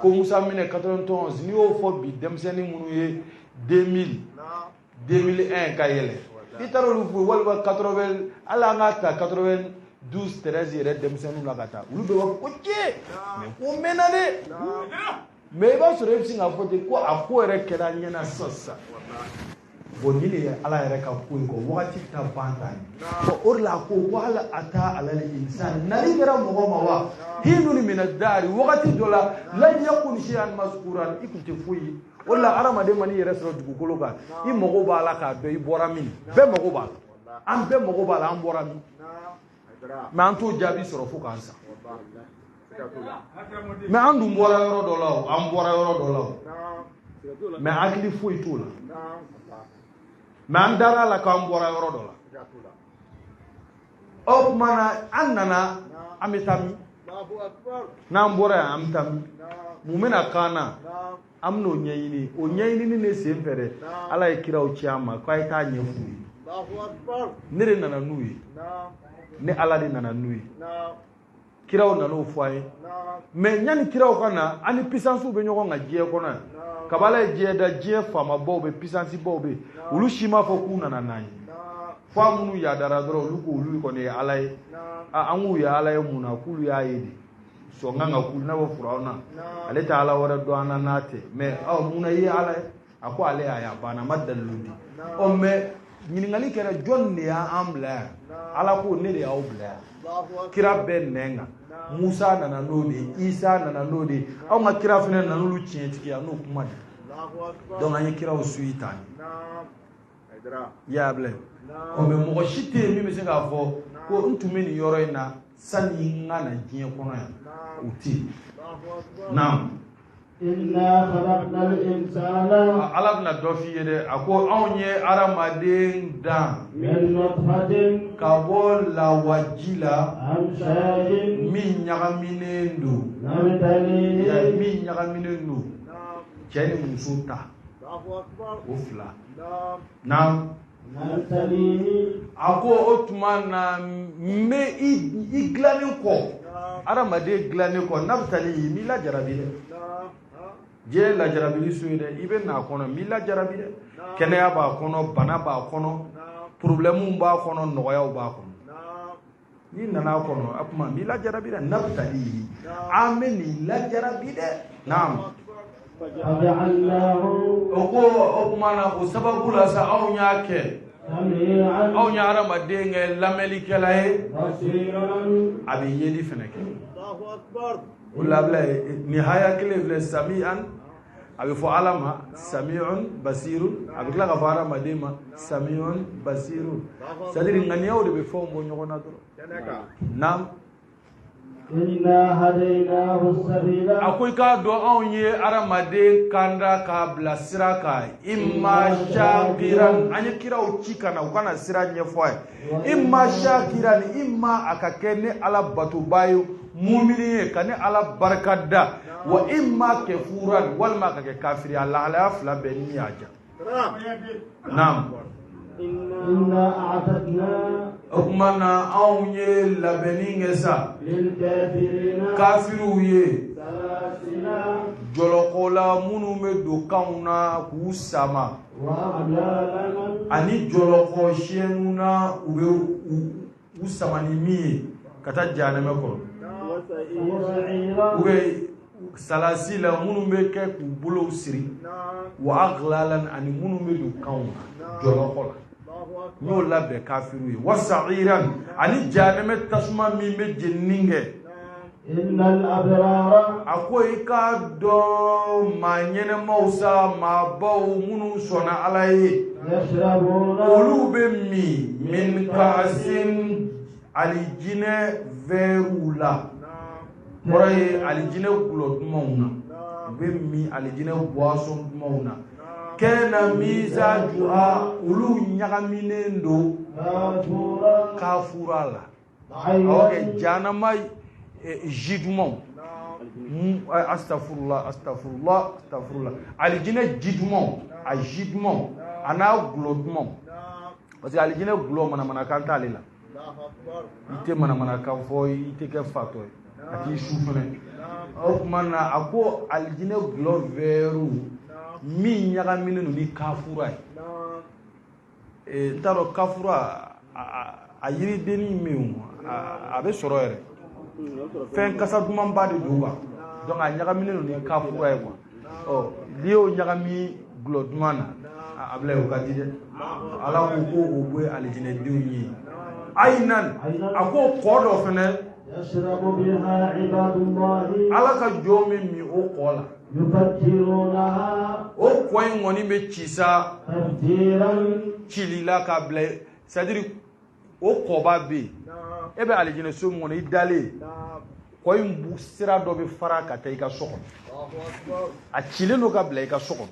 ko Musa Minɛ 91 n'i y'o fɔ bi denmisɛnnin minnu ye 2000 2001 ka yɛlɛ i taara olu fo walima 80 hali an k'a ta 92 13 yɛrɛ denmisɛnninw la ka taa olu bɛɛ b'a fɔ ko cɛ mais ko mɛnna dɛ. Mais i b'a sɔrɔ e bɛ sin k'a fɔ ten ko a ko yɛrɛ kɛra ɲɛna sisan sisan. Bon nin de ye Ala yɛrɛ ka ko ye quoi wagati ta ban ta ye. Bon o de la a ko ko hali a ta alal insan nali kɛra mɔgɔ ma wa hinun mina dari wagati dɔ la lam yakun shay'an mazkuran i kun tɛ foyi ye. O de la hadamaden man'i yɛrɛ sɔrɔ dugukolo kan i mago b'a la k'a dɔn i bɔra min bɛɛ mago b'a la an bɛɛ mago b'a la an bɔra min mais an t'o jaabi sɔrɔ fo k'an sa. Mais an dun bɔra yɔrɔ dɔ la o an bɔra yɔrɔ dɔ la o mais hakili foyi t'o la mais an dara a la k'an bɔra yɔrɔ dɔ la. O tuma na an nana an bɛ taa min n'an bɔra yan an bɛ taa min mun bɛna k'an na an bɛn'o ɲɛɲini o ɲɛɲinini de sen fɛ dɛ Ala ye kiraw ci an ma k'a ye taa ɲɛf'u ye. Ne de nana n'u ye ne Ala de nana n'u ye. Kiraw nan'o fɔ an ye mais yanni kiraw ka na an ni puissancew bɛ ɲɔgɔn kan diɲɛ kɔnɔ yan. Kabala ye diɲɛ da diɲɛ faamabaw bɛ puissancebaw bɛ olu si m'a fɔ k'u nana n'an ye. Fo a minnu yadara dɔrɔn olu ko olu kɔni ye Ala ye. An k'u ye Ala ye mun na k'olu y'a ye de sɔn kan ka k'u n'a fɔ Firawuna ale tɛ Ala wɛrɛ dɔn an na n'a tɛ mais ɔ mun na i ye Ala ye a ko ale y'a ye a banna a ma dalilu di. Ɔ mais ɲininkali kɛra jɔn de y'an bila yan Ala ko ne de y'aw bila yan. Kira bɛɛ nɛn kan Musa nana n'o de ye Isa nana n'o de ye anw ka kira fana nana n'olu tiɲɛtigiya n'o kuma de. Donc an ye kiraw suyi tan i y'a bila ɔ mais mɔgɔ si tɛ yen min bɛ se k'a fɔ ko n tun bɛ nin yɔrɔ in na sani n ka na diɲɛ kɔnɔ yan o tɛ yen. Naam. Ala bɛna dɔ f'i ye dɛ a ko anw ye hadamaden dan ka bɔ lawaji la min ɲagaminen don min ɲagaminen don cɛ ni muso ta o fila. Naam. A ko o tuma na n bɛ i dilannen kɔ hadamaden dilannen kɔ nabtalihi n b'i lajarabi dɛ. Diɲɛ lajarabili so ye dɛ i bɛ n'a kɔnɔ n b'i lajarabi dɛ. Kɛnɛya b'a kɔnɔ bana b'a kɔnɔ problème b'a kɔnɔ nɔgɔyaw b'a kɔnɔ. N'i nana a kɔnɔ a tuma n b'i lajarabi dɛ nabtalihi an bɛ nin lajarabi dɛ. Naam. O ko o tuma na o sababu la sa anw y'a kɛ anw ye hadamaden kɛ lamɛnnikɛla ye a bɛ yeli fana kɛ. O labila nin haya kelen filɛ sami'an a bɛ fɔ Ala ma sami'un basirun a bɛ tila ka fɔ hadamaden ma sami'un basirun c'est à dire ŋaniyaw de bɛ fɛnw bɔ ɲɔgɔn na dɔrɔn. Naam. A ko i k'a dɔn anw ye hadamaden kanda k'a bila sira kan imma shakiran an ye kiraw ci ka na u ka na sira ɲɛfɔ a ye imma shakiran imma a ka kɛ ne Ala batoba ye mumini ye ka ne Ala barika da wa imma kafuran walima a ka kɛ kafiri a lahalaya fila bɛɛ ni y'a ja. Naam. O tuma na anw ye labɛnni kɛ sa kafiriw ye jɔlɔkɔla minnu bɛ don kanw na k'u sama ani jɔlɔkɔ siyɛnw na u bɛ u sama ni min ye ka taa jahanɛmɛ kɔnɔ u bɛ salasi la minnu bɛ kɛ k'u bolow siri wa aghlalan ani minnu bɛ don kanw na jɔlɔkɔ la n y'o labɛn kafiriw ye wa sa'iran ani jahanɛmɛ tasuma min bɛ jenini kɛ. A ko i k'a dɔn maa ɲɛnɛmaw sa maabaw minnu sɔnna Ala ye olu bɛ min min ka'sin alijinɛ vɛriw la, kɔrɔ ye alijinɛ gulɔ dumanw na, u bɛ min alijinɛ boisson dumanw na. Kana mizajuha, olu ɲagaminen don kafura la. Awɔ kɛ jahanama ji dumanw, astafurula astafurula astafurula, alijinɛ ji dumanw, a ji dumanw a n'a gulɔ dumanw, parce que alijinɛ gulɔ manamanakan t'ale la. I tɛ manamanakan fɔ, i tɛ kɛ fatɔ ye, a t'i su fɛnɛ. O tuma na a ko alijinɛ gulɔ vɛriw min ɲagaminen don ni kafura ye. N t'a dɔn kafura a yiridennin min a bɛ sɔrɔ yɛrɛ, fɛn kasa dumanba de don quoi. Donc a ɲagaminen don ni kafura ye quoi. Ɔ n'i y'o ɲagami gulɔ duman na, a bila o ka di dɛ. Ala ko ko o bɛ alijinɛdenw ye. Ayinan, a ko kɔ dɔ fɛnɛ, Ala ka jɔn bɛ min o kɔ la. O kɔ in kɔni bɛ ci sa cili la k'a bila, c'est à dire o kɔba bɛ yen, e bɛ alijinɛ so min kɔnɔ, i dalen, kɔ in bu sira dɔ bɛ fara ka taa i ka so kɔnɔ, a cilen don ka bila i ka so kɔnɔ.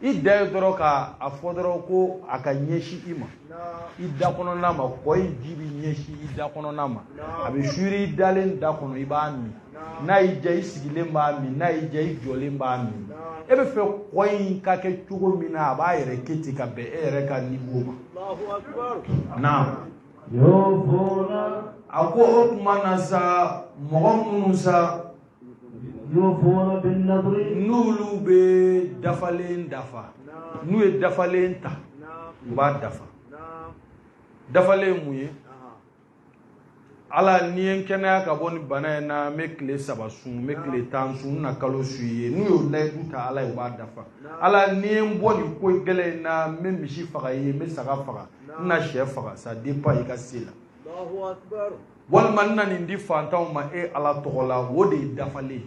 I da ye dɔrɔn ka a fɔ dɔrɔn ko a ka ɲɛsin i ma, i da kɔnɔna ma, kɔ in ji bɛ ɲɛsin i da kɔnɔna ma, a bɛ suri i dalen da kɔnɔ, i b'a min. N'a y'i diya, i sigilen b'a min, n'a y'i diya, i jɔlen b'a min. E bɛ fɛ kɔ in ka kɛ cogo min na, a b'a yɛrɛ kɛ ten ka bɛn e yɛrɛ ka niveau ma. Naam. A ko o tuma na sa, mɔgɔ minnu sa n'olu bɛ dafalen dafa, n'u ye dafalen ta, u b'a dafa. Dafalen ye mun ye? Ala, n'i ye n kɛnɛya ka bɔ ni bana in na, n bɛ tile 3 sun, n bɛ tile 10 sun, n na kalo su i ye. N'u y'o layidu ta Ala ye, u b'a dafa. Ala, n'i ye n bɔ nin ko gɛlɛn in na, n bɛ misi faga i ye, n bɛ saga faga, n na sɛ faga, ça dépend i ka se la. Walima n na nin di fantanw ma e Ala tɔgɔ la, o de ye dafalen ye.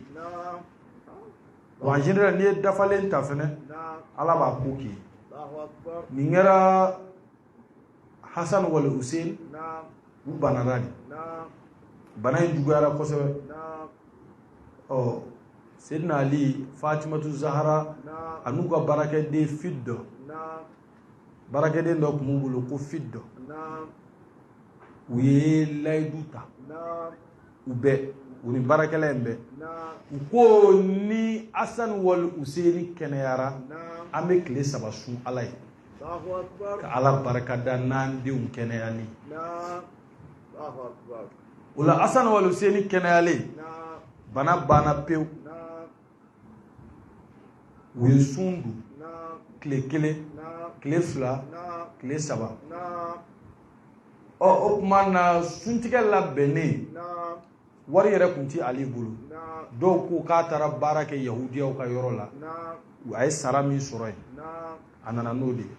Wa en général, n'i ye dafalen ta fɛnɛ, Ala b'a ko k'i ye. Nin kɛra Hasan wali Hussein, u banana de, bana in juguyara kosɛbɛ. Ɔ Seydina Ali, Fatimatu Zahara a n'u ka baarakɛden Fidɔ, baarakɛden dɔ tun b'u bolo ko Fidɔ, u ye layidu ta u bɛɛ, u ni baarakɛla in bɛɛ, u ko ni Hasan wali Hussein kɛnɛyara, an bɛ tile 3 sun Ala ye ka Ala barika da n'an denw kɛnɛyali. O la Hasan wali Hussein kɛnɛyalen, bana banna pewu, u ye sun don tile 1, tile 2, tile 3. Ɔ o tuma na suntigɛ labɛnnen, wari yɛrɛ tun tɛ Ale bolo. Dɔw ko k'a taara baara kɛ yahudiyaw ka yɔrɔ la, a ye sara min sɔrɔ yen, a nana n'o de ye.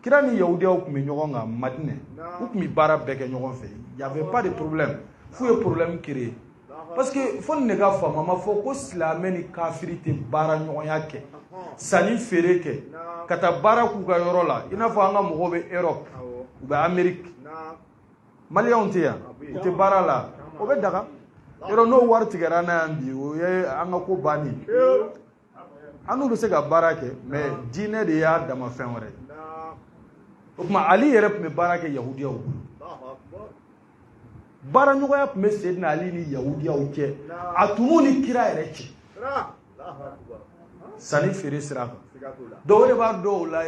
Kira ni yahudiyaw tun bɛ ɲɔgɔn kan Madinɛ, u tun bɛ baara bɛɛ kɛ ɲɔgɔn fɛ, y avait pas de problème. F'u ye problème créer, parce que fo nin de ka faamu, a ma fɔ ko silamɛ ni kafiri tɛ baara ɲɔgɔnya kɛ, sanni feere kɛ, ka taa baara k'u ka yɔrɔ la. I n'a fɔ an ka mɔgɔw bɛ Europe, u bɛ Amérique, Maliyɛnw tɛ yan, u tɛ baara la, o bɛ daga yɔrɔ. N'o wari tigɛra n'a yan bi, o ye an ka ko bannen. An n'u bɛ se ka baara kɛ, mais diinɛ de y'a dama fɛn wɛrɛ ye. O tuma Ali yɛrɛ tun bɛ baara kɛ yahudiyaw bolo, baaraɲɔgɔnya tun bɛ Seydina Ali ni yahudiyaw cɛ, a tun b'u ni kira yɛrɛ cɛ sanni feere sira kan. Donc o de b'a dɔw la,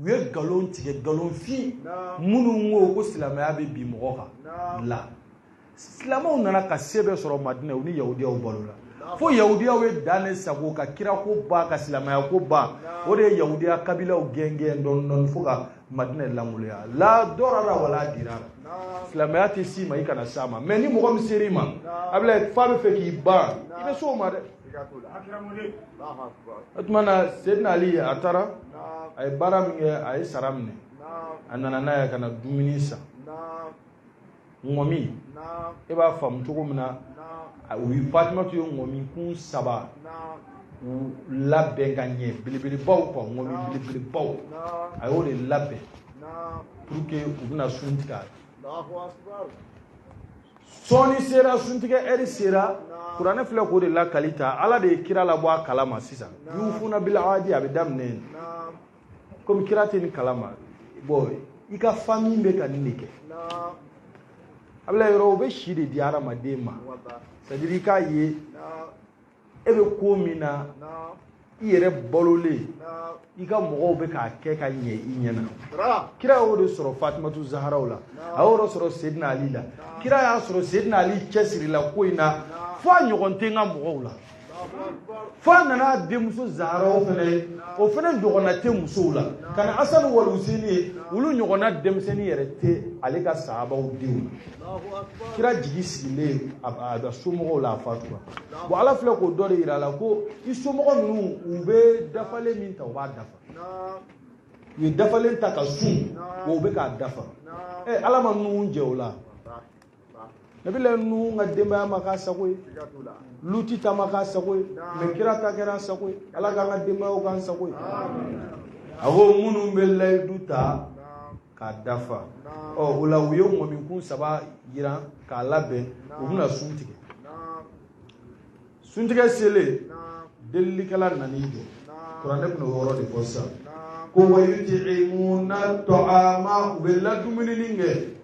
u ye nkalon tigɛ, nkalon fin minnu ko ko silamɛya bɛ bin mɔgɔ kan la. Silamɛw nana ka se bɛɛ sɔrɔ Madinɛ, u ni yahudiyaw balo la, fo yahudiyaw ye dan de sago ka kira ko ban, ka silamɛya ko ban. O de ye yahudiya kabilaw gɛn gɛn dɔɔni dɔɔni fo ka Madinɛ langoloya. La dɔrara wala dirara, silamɛya tɛ s'i ma, i kana s'a ma. Mais ni mɔgɔ min ser'i ma, a bɛ f'a bɛ fɛ k'i ban, i bɛ s'o ma dɛ. O tuma na Seydina Ali a taara, a ye baara min kɛ, a ye sara minɛ, a nana n'a ye ka na dumuni san. Ŋɔmi, e b'a faamu cogo min na, u ye Fatimatu ye ŋɔmi kun 3 u labɛn ka ɲɛ, belebelebaw quoi, ŋɔmi belebelebaw, a y'o de labɛn pour que u bɛna sun tigɛ. Sɔɔni sera, suntigɛ ɛri sera, kuranɛ filɛ k'o de lakali ta. Ala de ye kira labɔ a kalama sisan. Yufuna bil ahdi, a bɛ daminɛ yen. Komi kira tɛ nin kalama, bon, i ka famille bɛ ka nin de kɛ. A bɛ yɔrɔ, o bɛ si de di hadamaden ma. C'est à dire, i k'a ye e bɛ ko min na, i yɛrɛ balolen, i ka mɔgɔw bɛ k'a kɛ ka ɲɛ i ɲɛna. Kira y'o de sɔrɔ Fatimatu Zaharaw la, a y'o de sɔrɔ Sedina Ali la. Kira y'a sɔrɔ Sedina Ali cɛsirila ko in na fo a ɲɔgɔn tɛ n ka mɔgɔw la, fo a nana a denmuso Zaharaw fana ye, o fana ɲɔgɔnna tɛ musow la. Ka na Asani wal Huseni ye, olu ɲɔgɔnna denmisɛnnin yɛrɛ tɛ ale ka sahabaw denw na. Kira jigi sigilen a ka somɔgɔw la, a fatura. Bon, Ala filɛ k'o dɔ de yira a la ko i somɔgɔ ninnu, u bɛ dafalen min ta, u b'a dafa. U ye dafalen ta ka sun wa, u bɛ k'a dafa. Ɛ, Ala ma Nuhu jɛ o la. Nabila Nuhu ka denbaya ma k'a sago ye, Luti ta ma k'a sago ye, mais kira ta kɛra a sago ye. Ala k'an ka denbayaw k'an sago ye. A ko minnu bɛ layidu ta k'a dafa. Ɔ, o la, u ye ŋɔmikun saba yiran k'a labɛn, u bɛna sun tigɛ. Suntigɛ selen, delilikɛla nan'i jɔ. Kuranɛ bɛna o yɔrɔ de fɔ sisan ko wa yuti'imuna ta'ama, u bɛ ladumunini kɛ.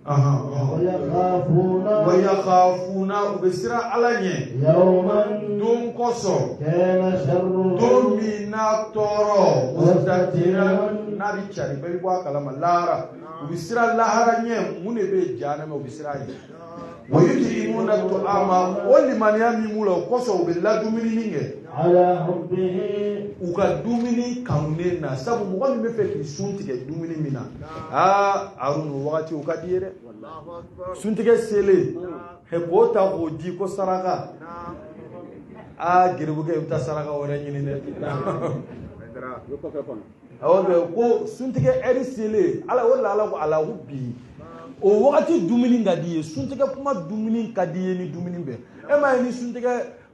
ويخافون Wa yakhafuna, u bɛ siran Ala ɲɛ. يوما Don kosɔn كان شره don min n'a tɔɔrɔ mustatira, n'a bɛ cari, bɛɛ bɛ bɔ a kalama lahara. U bɛ siran lahara ɲɛ. Mun de bɛ yen? Jahanama, u bɛ siran a ɲɛ. Wa yuti'imuna ta'ama, o limaniya min b'u la, o kosɔn u bɛ ladumunini kɛ. على حبه U ka dumuni kanunen na, sabu mɔgɔ min bɛ fɛ k'i sun tigɛ dumuni min na, aa, Aruna, o wagati o ka di ye dɛ. Suntigɛ selen, k'o ta k'o di ko saraka, aa, geribukɛ, i bɛ taa saraka wɛrɛ ɲini dɛ. Awɔ kɛ ko suntigɛ ɛri selen, Ala o de la, Ala ko ala ko bi o wagati dumuni ka di ye. Suntigɛ kuma dumuni ka di ye ni dumuni bɛɛ. E m'a ye, ni suntigɛ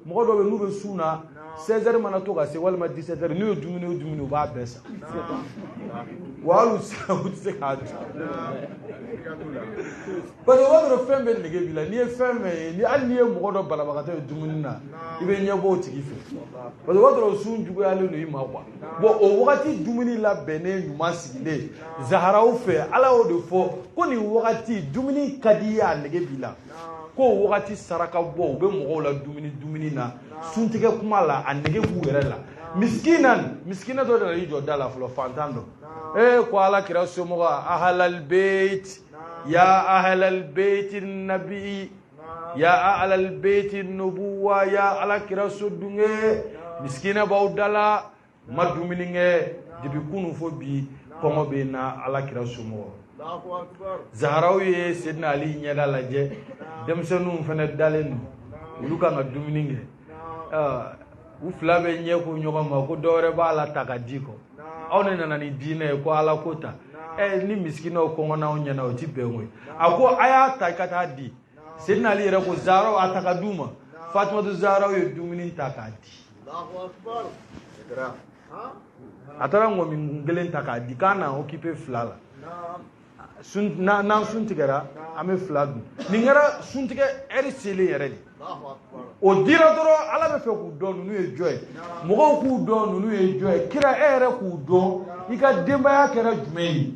mɔgɔ dɔw bɛ, n'u bɛ sun na, 16 heures mana to ka se walima 17 heures, n'u ye dumuni o dumuni, u b'a bɛɛ san wa, hali u tɛ se k'a dun, parce que o b'a sɔrɔ fɛn bɛɛ nege b'i la. N'i ye fɛn fɛn ye, ni hali n'i ye mɔgɔ dɔ banabagatɔ ye dumuni na, i bɛ ɲɛbɔ o tigi fɛ, parce que o b'a sɔrɔ sun juguyalen don i ma quoi. Bon, o wagati dumuni labɛnnen ɲuman sigilen Zaharaw fɛ, Ala y'o de fɔ ko nin wagati dumuni ka di i ye, a nege b'i la, ko o wagati saraka bɔ, u bɛ mɔgɔw la dumuni dumuni na suntigɛ kuma la, a nege b'u yɛrɛ la. Miskinan, miskina dɔ nana i jɔ da la fɔlɔ, fantan dɔ. Ee, ko Ala kira somɔgɔ, ahalal beit, ya ahalal beit nabi, ya ahalal beit nubuwa, ya Ala kira so dunge, miskina b'aw da la, ma dumuni kɛ depuis kunun fo bi, kɔngɔ bɛ n na. Ala kira somɔgɔ, Zaharaw ye Sedina Ali ɲɛda lajɛ, denmisɛnninw fana dalen don, olu kan ka dumuni kɛ. U fila bɛ ɲɛ ko ɲɔgɔn ma ko dɔwɛrɛ b'a la ta ka di kɔ. Aw ne nana ni diinɛ ye ko Ala ko ta. Ɛ, ni misikinaw kɔngɔ n'aw ɲɛna, o ti bɛn koyi. A ko a y'a ta i ka taa di. Sedina Ali yɛrɛ ko Zaharaw, a ta ka d'u ma. Fatumatu Zaharaw ye dumuni ta k'a di. A taara ŋɔmi kelen ta k'a di k'a na occupé fila la. Sun n'an sun tigɛra, an bɛ fila dun. Nin kɛra suntigɛ ɛri selen yɛrɛ de. O dira dɔrɔn, Ala bɛ fɛ k'u dɔn ninnu ye jɔn ye, mɔgɔw k'u dɔn ninnu ye jɔn ye, kira e yɛrɛ k'u dɔn, i ka denbaya kɛra jumɛn ye.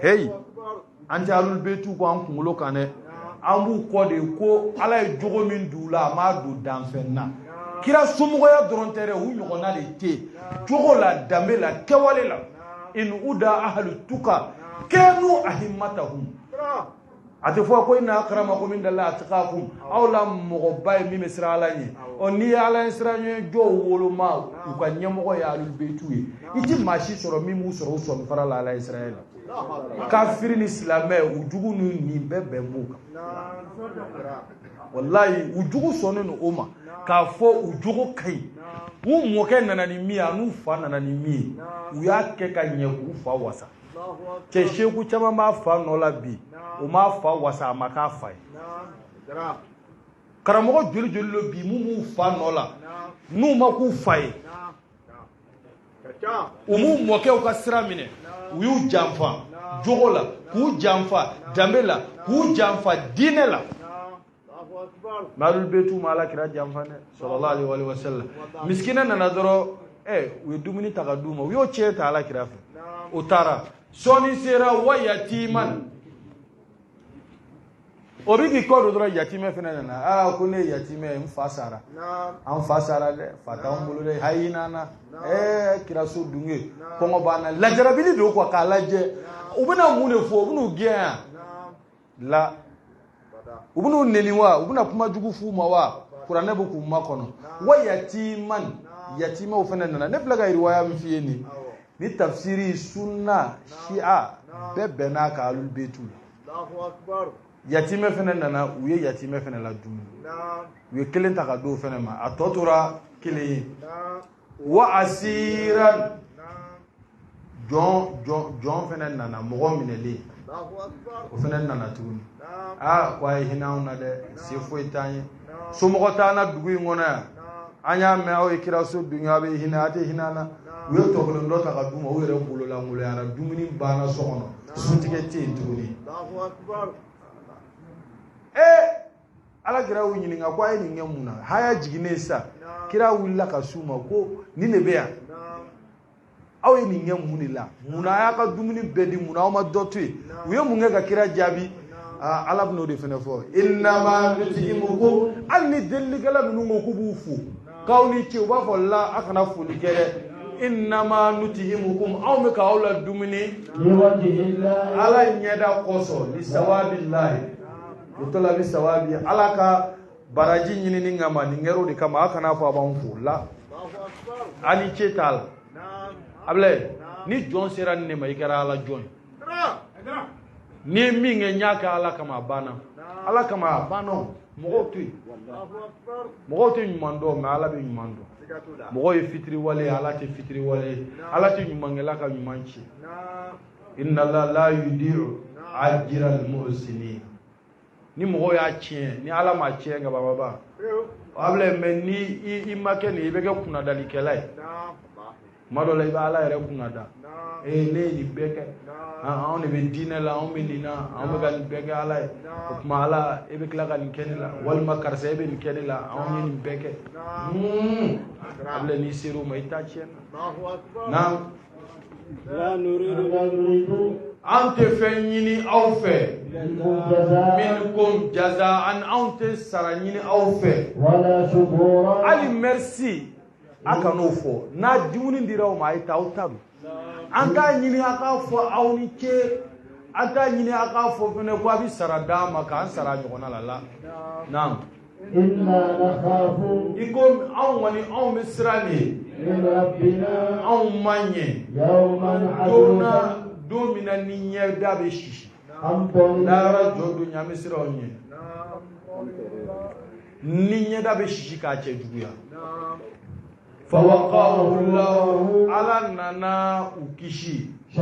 Heyi, an tɛ alulbetu ko an kunkolo kan dɛ, an b'u kɔ de ko Ala ye jogo min d'u la, a m'a don danfɛn na. Kira somɔgɔya dɔrɔn tɛ dɛ, u ɲɔgɔnna de tɛ yen jogo la, danbe la, kɛwale la. In uda ahlu tuka kanu ahimmatahum. A tɛ fɔ ko inna akramakum indallahi atqakum. Aw la mɔgɔba ye min bɛ siran Ala ɲɛ. Ɔ, n'i ye Ala ɲɛ siran ɲɛ jɔw woloma, u ka ɲɛmɔgɔ ye alulbetu ye. I ti maa si sɔrɔ min b'u sɔrɔ u sɔmi fara la Ala ɲɛ siran la. Kafiri ni silamɛ, u jugu ni nin bɛɛ bɛn b'u kan. Walayi, u jugu sɔnnen don o ma k'a fɔ u jogo ka ɲi. U mɔkɛ nana ni min ye, a n'u fa nana ni min ye, u y'a kɛ ka ɲɛ k'u fa wasa. Cɛ seku caman b'a fa nɔ la bi, o m'a fa wasa, a ma k'a fa ye. Karamɔgɔ joli joli lo bi mun b'u fa nɔ la, n'u ma k'u fa ye? U m'u mɔkɛw ka sira minɛ, u y'u janfa jogo la, k'u janfa danbe la, k'u janfa diinɛ la. Mais Ahlul Baytu ma Ala kira janfa dɛ, sallallahu alaihi wa sallam. Miskinɛ nana dɔrɔn, u ye dumuni ta ka d'u ma, u y'o tiɲɛ ta Ala kira fɛ, o taara. Sɔɔni sera wa yatiman, o bɛ k'i kɔ don dɔrɔn, yatimɛ fana nana. Aa, ko ne ye yatimɛ ye, n fa sara, an fa sara dɛ, fa t'anw bolo dɛ, hayi nana kiraso dunge, kɔngɔ b'an na. Lajarabili don quoi, k'a lajɛ u bɛna mun de fɔ, u bɛn'u gɛn yan la, u bɛn'u neni wa, u bɛna kuma jugu f'u ma wa? Kuranɛ bɛ k'u makɔnɔ. Wa yatiman, yatimɛw fana nana. Ne filɛ ka riwaya min f'i ye nin, ni tafsiri sunna shia bɛɛ bɛnn'a kan Ahlul Baytu la. Yatimɛ fana nana, u ye yatimɛ fana la dumuni, u ye kelen ta ka d'o fana ma, a tɔ tora kelen ye. Wa asiran, jɔn fana nana, mɔgɔ minɛlen, o fana nana tuguni. Aa, ko a ye hinɛ anw na dɛ, se foyi t'an ye, somɔgɔ t'an na dugu in kɔnɔ yan, an y'a mɛn aw ye kiraso dun, aw bɛ hinɛ, a tɛ hinɛ an na. U ye tɔ kelen dɔ ta ka d'u ma, u yɛrɛ bololankoloyara, dumuni banna so kɔnɔ, suntigɛ tɛ yen tuguni. Ala kira y'u ɲininka ko a ye nin kɛ mun na? Haya jiginnen sisan, kira wulila ka s'u ma ko nin de bɛ yan, aw ye nin kɛ mun de la? Mun na a y'a ka dumuni bɛɛ di? Mun na aw ma dɔ to yen? U ye mun kɛ ka kira jaabi? Ala bɛn'o de fana fɔ, innama nuti'imukum. Hali ni delilikɛla ninnu ko k'u b'u fo k'aw ni ce, u b'a fɔ la, a kana foli kɛ dɛ. Innama nuti'imukum, anw bɛ k'aw la dumuni Ala ɲɛda kosɔn, li sawabillahi li talabi sawabi, Ala ka baraji ɲinini kama, nin kɛra o de kama. A kana fɔ a b'anw fo la, a ni ce t'a la. Abilaye, ni jɔn sera nin de ma, i kɛra Ala jɔn ye. N'i ye min kɛ, n y'a kɛ Ala kama, a banna. Ala kama, a banna. O mɔgɔw to yen, mɔgɔw tɛ ɲuman dɔn, mais Ala bɛ ɲuman dɔn. Mɔgɔw ye fitiriwale ye, Ala tɛ fitiriwale ye, Ala tɛ ɲumankɛla ka ɲuman ci. Inna Allah la yudi'u ajra al-muhsinin. Ni mɔgɔw y'a tiɲɛ, ni Ala m'a tiɲɛ ka ban, baba Abilaye, mais ni i ma kɛ nin, i bɛ kɛ kunnadalikɛla ye. Tuma dɔ la, i bɛ Ala yɛrɛ kunnada. Ee, ne ye nin bɛɛ kɛ, anw de bɛ diinɛ la, anw bɛ nin na, anw bɛ ka nin bɛɛ kɛ Ala ye, o tuma Ala, e bɛ tila ka nin kɛ ne la, walima karisa, e bɛ nin kɛ ne la, anw ye nin bɛɛ kɛ. Abilaye, n'i ser'o ma, i t'a tiɲɛ na. An tɛ fɛn ɲini aw fɛ, minkum jazaan, anw tɛ sara ɲini aw fɛ, hali merci a kan'o fɔ. N'a dumuni dira aw ma, a ye taa, aw ta don. An t'a ɲini a k'a fɔ aw ni ce, an t'a ɲini a k'a fɔ fɛnɛ ko a bɛ sara d'an ma k'an sara ɲɔgɔnna la la. Naam. I ko anw kɔni, anw bɛ siran de ye, anw ma ɲɛ don na, don min na ni ɲɛda bɛ sisi, lahara jɔ don ɲɛ, an bɛ siran o ɲɛ, ni ɲɛda bɛ sisi k'a cɛ juguya. Fawaqahu Allahu, Ala nana u kisi o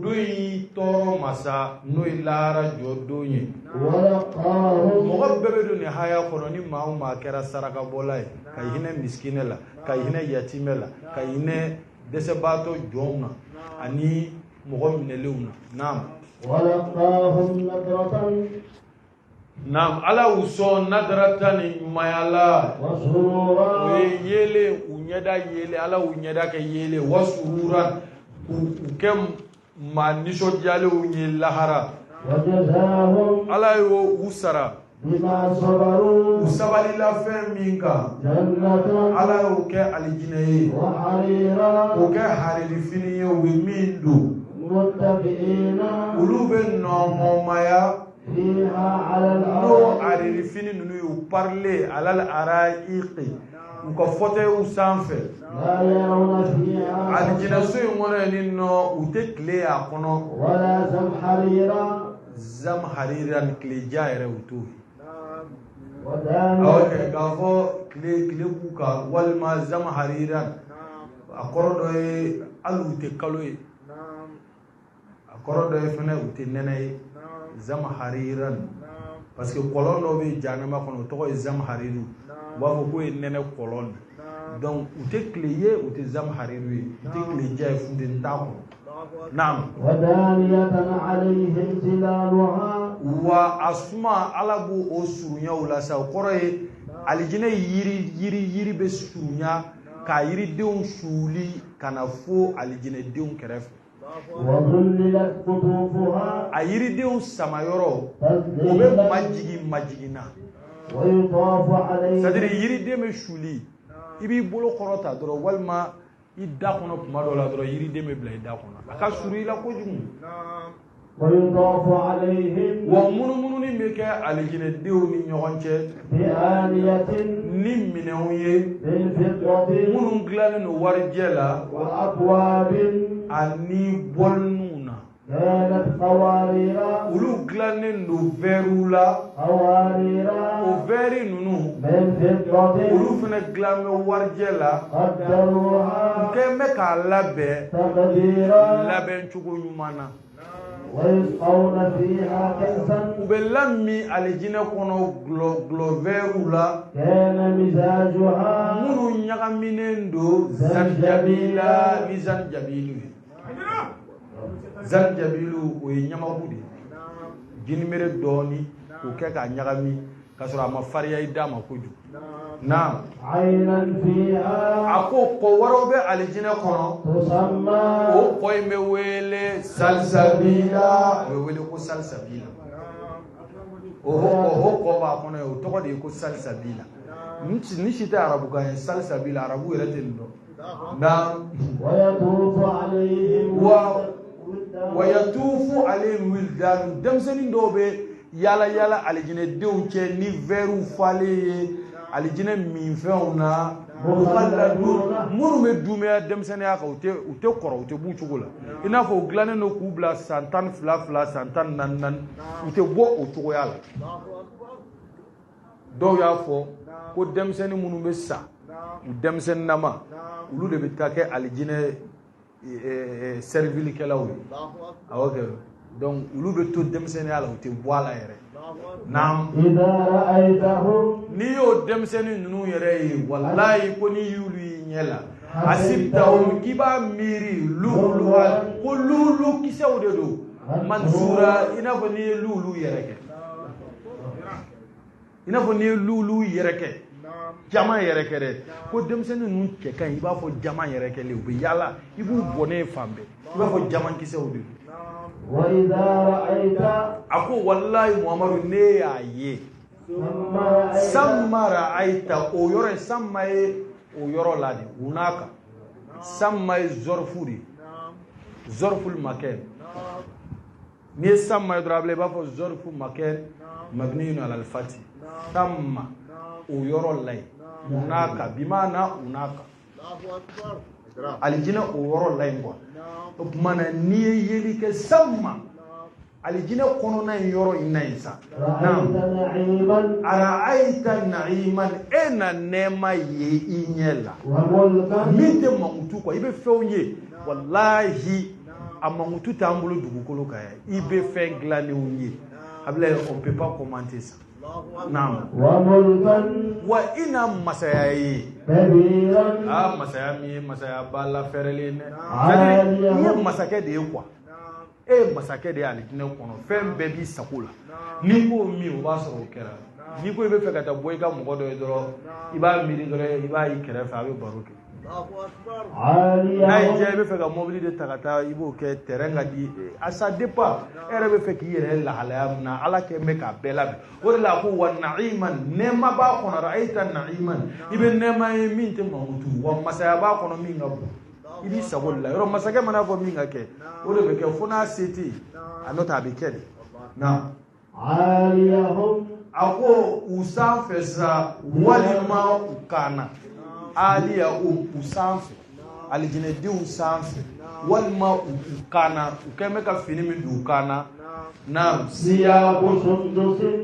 don in tɔɔrɔ masa, n'o ye lahara jɔ don ye. Mɔgɔ bɛɛ bɛ don nin haya kɔnɔ ni maa o maa kɛra sarakabɔla ye, ka hinɛ miskinɛ la, ka hinɛ yatimɛ la, ka hinɛ dɛsɛbaatɔ jɔnw na ani mɔgɔ minɛlenw na. Naam. Naam, Ala y'u sɔn nadarata ni ɲumanya la, o ye yeelen, u ɲɛda yeelen, Ala y'u ɲɛda kɛ yeelen, wa sururan, k'u kɛ maa nisɔndiyalenw ye lahara. Ala y'o u sara u sabalila fɛn min kan, Ala y'o kɛ alijinɛ ye, k'o kɛ haririfini ye u bɛ min don, olu bɛ nɔngɔnmaya n'o haririfini ninnu ye, u parilen alal araiqi, u ka fauteuilw sanfɛ alijinɛso in kɔnɔ yen ni nɔ, u tɛ tile y'a kɔnɔ, zamharira ni tileja yɛrɛ u t'o ye. Awɔ, k'a fɔ tile b'u kan, walima zamharira, a kɔrɔ dɔ ye hali u tɛ kalo ye, a kɔrɔ dɔ ye fɛnɛ u tɛ nɛnɛ ye, zamhariran, parce que kɔlɔn dɔ bɛ jahanama kɔnɔ, o tɔgɔ ye zamhariru, u b'a fɔ k'o ye nɛnɛ kɔlɔn de. Donc u tɛ tile ye, u tɛ zam hariru ye, u tɛ tile diya ye, funteni t'a kɔnɔ. Naam. Wa a suma Ala b'o o surunya o la sa, o kɔrɔ ye alijinɛ yiri bɛ surunya ka yiridenw suuli ka na fo alijinɛdenw kɛrɛfɛ. A yiridenw samayɔrɔ o bɛ majigin na. C'est-à-dire yiriden bɛ suuli, i b'i bolo kɔrɔta dɔrɔn walima i da kɔnɔ tuma dɔ la dɔrɔn yiriden bɛ bila i da kɔnɔ, a ka surun i la kojugu. Wa munumununi bɛ kɛ alijinɛdenw ni ɲɔgɔn cɛ ni minɛnw ye minnu dilannen don warijɛ la ani bɔliniw na. Olu dilannen don vɛriw la, o vɛri ninnu olu fana dilan bɛ warijɛ la, u kɛn bɛ k'a labɛn labɛn cogo ɲuman na. U bɛ lamin alijinɛ kɔnɔ gulɔ vɛriw la minnu ɲagaminen don zanjabila ni zanjabilu ye. Zanjabilu o ye ɲamaku de ye, jinimere dɔɔni k'o kɛ k'a ɲagami k'a sɔrɔ a ma farinya i da ma kojugu. Naam. A ko kɔ wɛrɛw bɛ alijinɛ kɔnɔ, o kɔ in bɛ wele salisabila, o bɛ wele ko salisabila. O kɔ b'a kɔnɔ yen, o tɔgɔ de ye ko salisabila. Nin si tɛ arabukan ye, salisabila arabu yɛrɛ tɛ nin dɔn. Naam. Wa yatufu alayhim wildan, denmisɛnnin dɔw bɛ yala yala alijinɛdenw cɛ ni vɛriw falen ye alijinɛ minfɛnw na, minnu bɛ dumɛya denmisɛnninya kan, u tɛ kɔrɔ, u tɛ b'u cogo la, i n'a fɔ u dilannen don k'u bila san 12 san 14 u tɛ bɔ o cogoya la. Dɔw y'a fɔ ko denmisɛnnin minnu bɛ sa u denmisɛnninnama, olu de bɛ taa kɛ alijinɛ servilikɛlaw ye. Awɔ kɛ, donc olu bɛ to denmisɛnninya la, u tɛ bɔ a la yɛrɛ. Naam. N'i y'o denmisɛnnin ninnu yɛrɛ ye, walayi ko n'i y'olu y'i ɲɛ la, asibtahum, k'i b'a miiri lu'lu'a, ko lu'lu kisɛw de don, mansura, i n'a fɔ n'i ye lu'lu yɛrɛ kɛ, i n'a fɔ n'i ye lu'lu yɛrɛ kɛ, jama yɛrɛ kɛ dɛ, ko denmisɛnnin ninnu cɛ ka ɲi, i b'a fɔ jama yɛrɛ kɛlen, u bɛ yaala, i b'u bɔnnen fan bɛɛ, i b'a fɔ jama kisɛw de don. A ko walayi Muhamadu, ne y'a ye, samma ra'ayta, o yɔrɔ in samma ye o yɔrɔ la de, u n'a kan samma ye zɔrifu de ye, zɔriful makɛn. N'i ye samma ye dɔrɔn a bila i b'a fɔ zɔrifu makɛn mabniyun alal fati, samma o yɔrɔ la yen, u n'a kan, bimaana u n'a kan, alijinɛ o yɔrɔ la yen quoi. O tuma na n'i ye yeli kɛ samma alijinɛ kɔnɔna in yɔrɔ in na yen sa, naam, ara'ayta na'iman, e na nɛɛma ye i ɲɛ la min tɛ mankutu quoi, i bɛ fɛnw ye, walahi a mankutu t'an bolo dugukolo kan yan, i bɛ fɛn dilannenw ye, Ablaye, on peut pas commenter ça. Naam. Wa i na masaya ye, ah masaya min ye masaya ba lafɛrɛlen dɛ, c'est-à-dire i ye masakɛ de ye quoi, e ye masakɛ de ye alijinɛ kɔnɔ, fɛn bɛɛ b'i sago la, n'i ko min o b'a sɔrɔ o kɛra, n'i ko i bɛ fɛ ka taa bɔ i ka mɔgɔ dɔ ye dɔrɔn, i b'a miiri dɔrɔn, i b'a y'i kɛrɛfɛ, a bɛ baro kɛ. N'a y'i diya i bɛ fɛ ka mobili de ta ka taa, i b'o kɛ, terrain ka di, a ça dépend, e yɛrɛ bɛ fɛ k'i yɛrɛ lahalaya min na, Ala kɛ bɛ k'a bɛɛ labɛn. O de la a ko wa na'iman, nɛɛma b'a kɔnɔ, ra'ayta na'iman, i bɛ nɛɛma ye min tɛ mankutu, wa masaya b'a kɔnɔ min ka bon, i b'i sago de la. Yɔrɔ masakɛ mana fɔ min ka kɛ, o de bɛ kɛ, fo n'a se tɛ yen, a n'o tɛ a bɛ kɛ de. Naam. A ko u sanfɛ sa walima u kan na, aliya u sanfɛ, alijinɛdenw sanfɛ walima u kan na, u kɛn bɛ ka fini min don u kan na. Naam.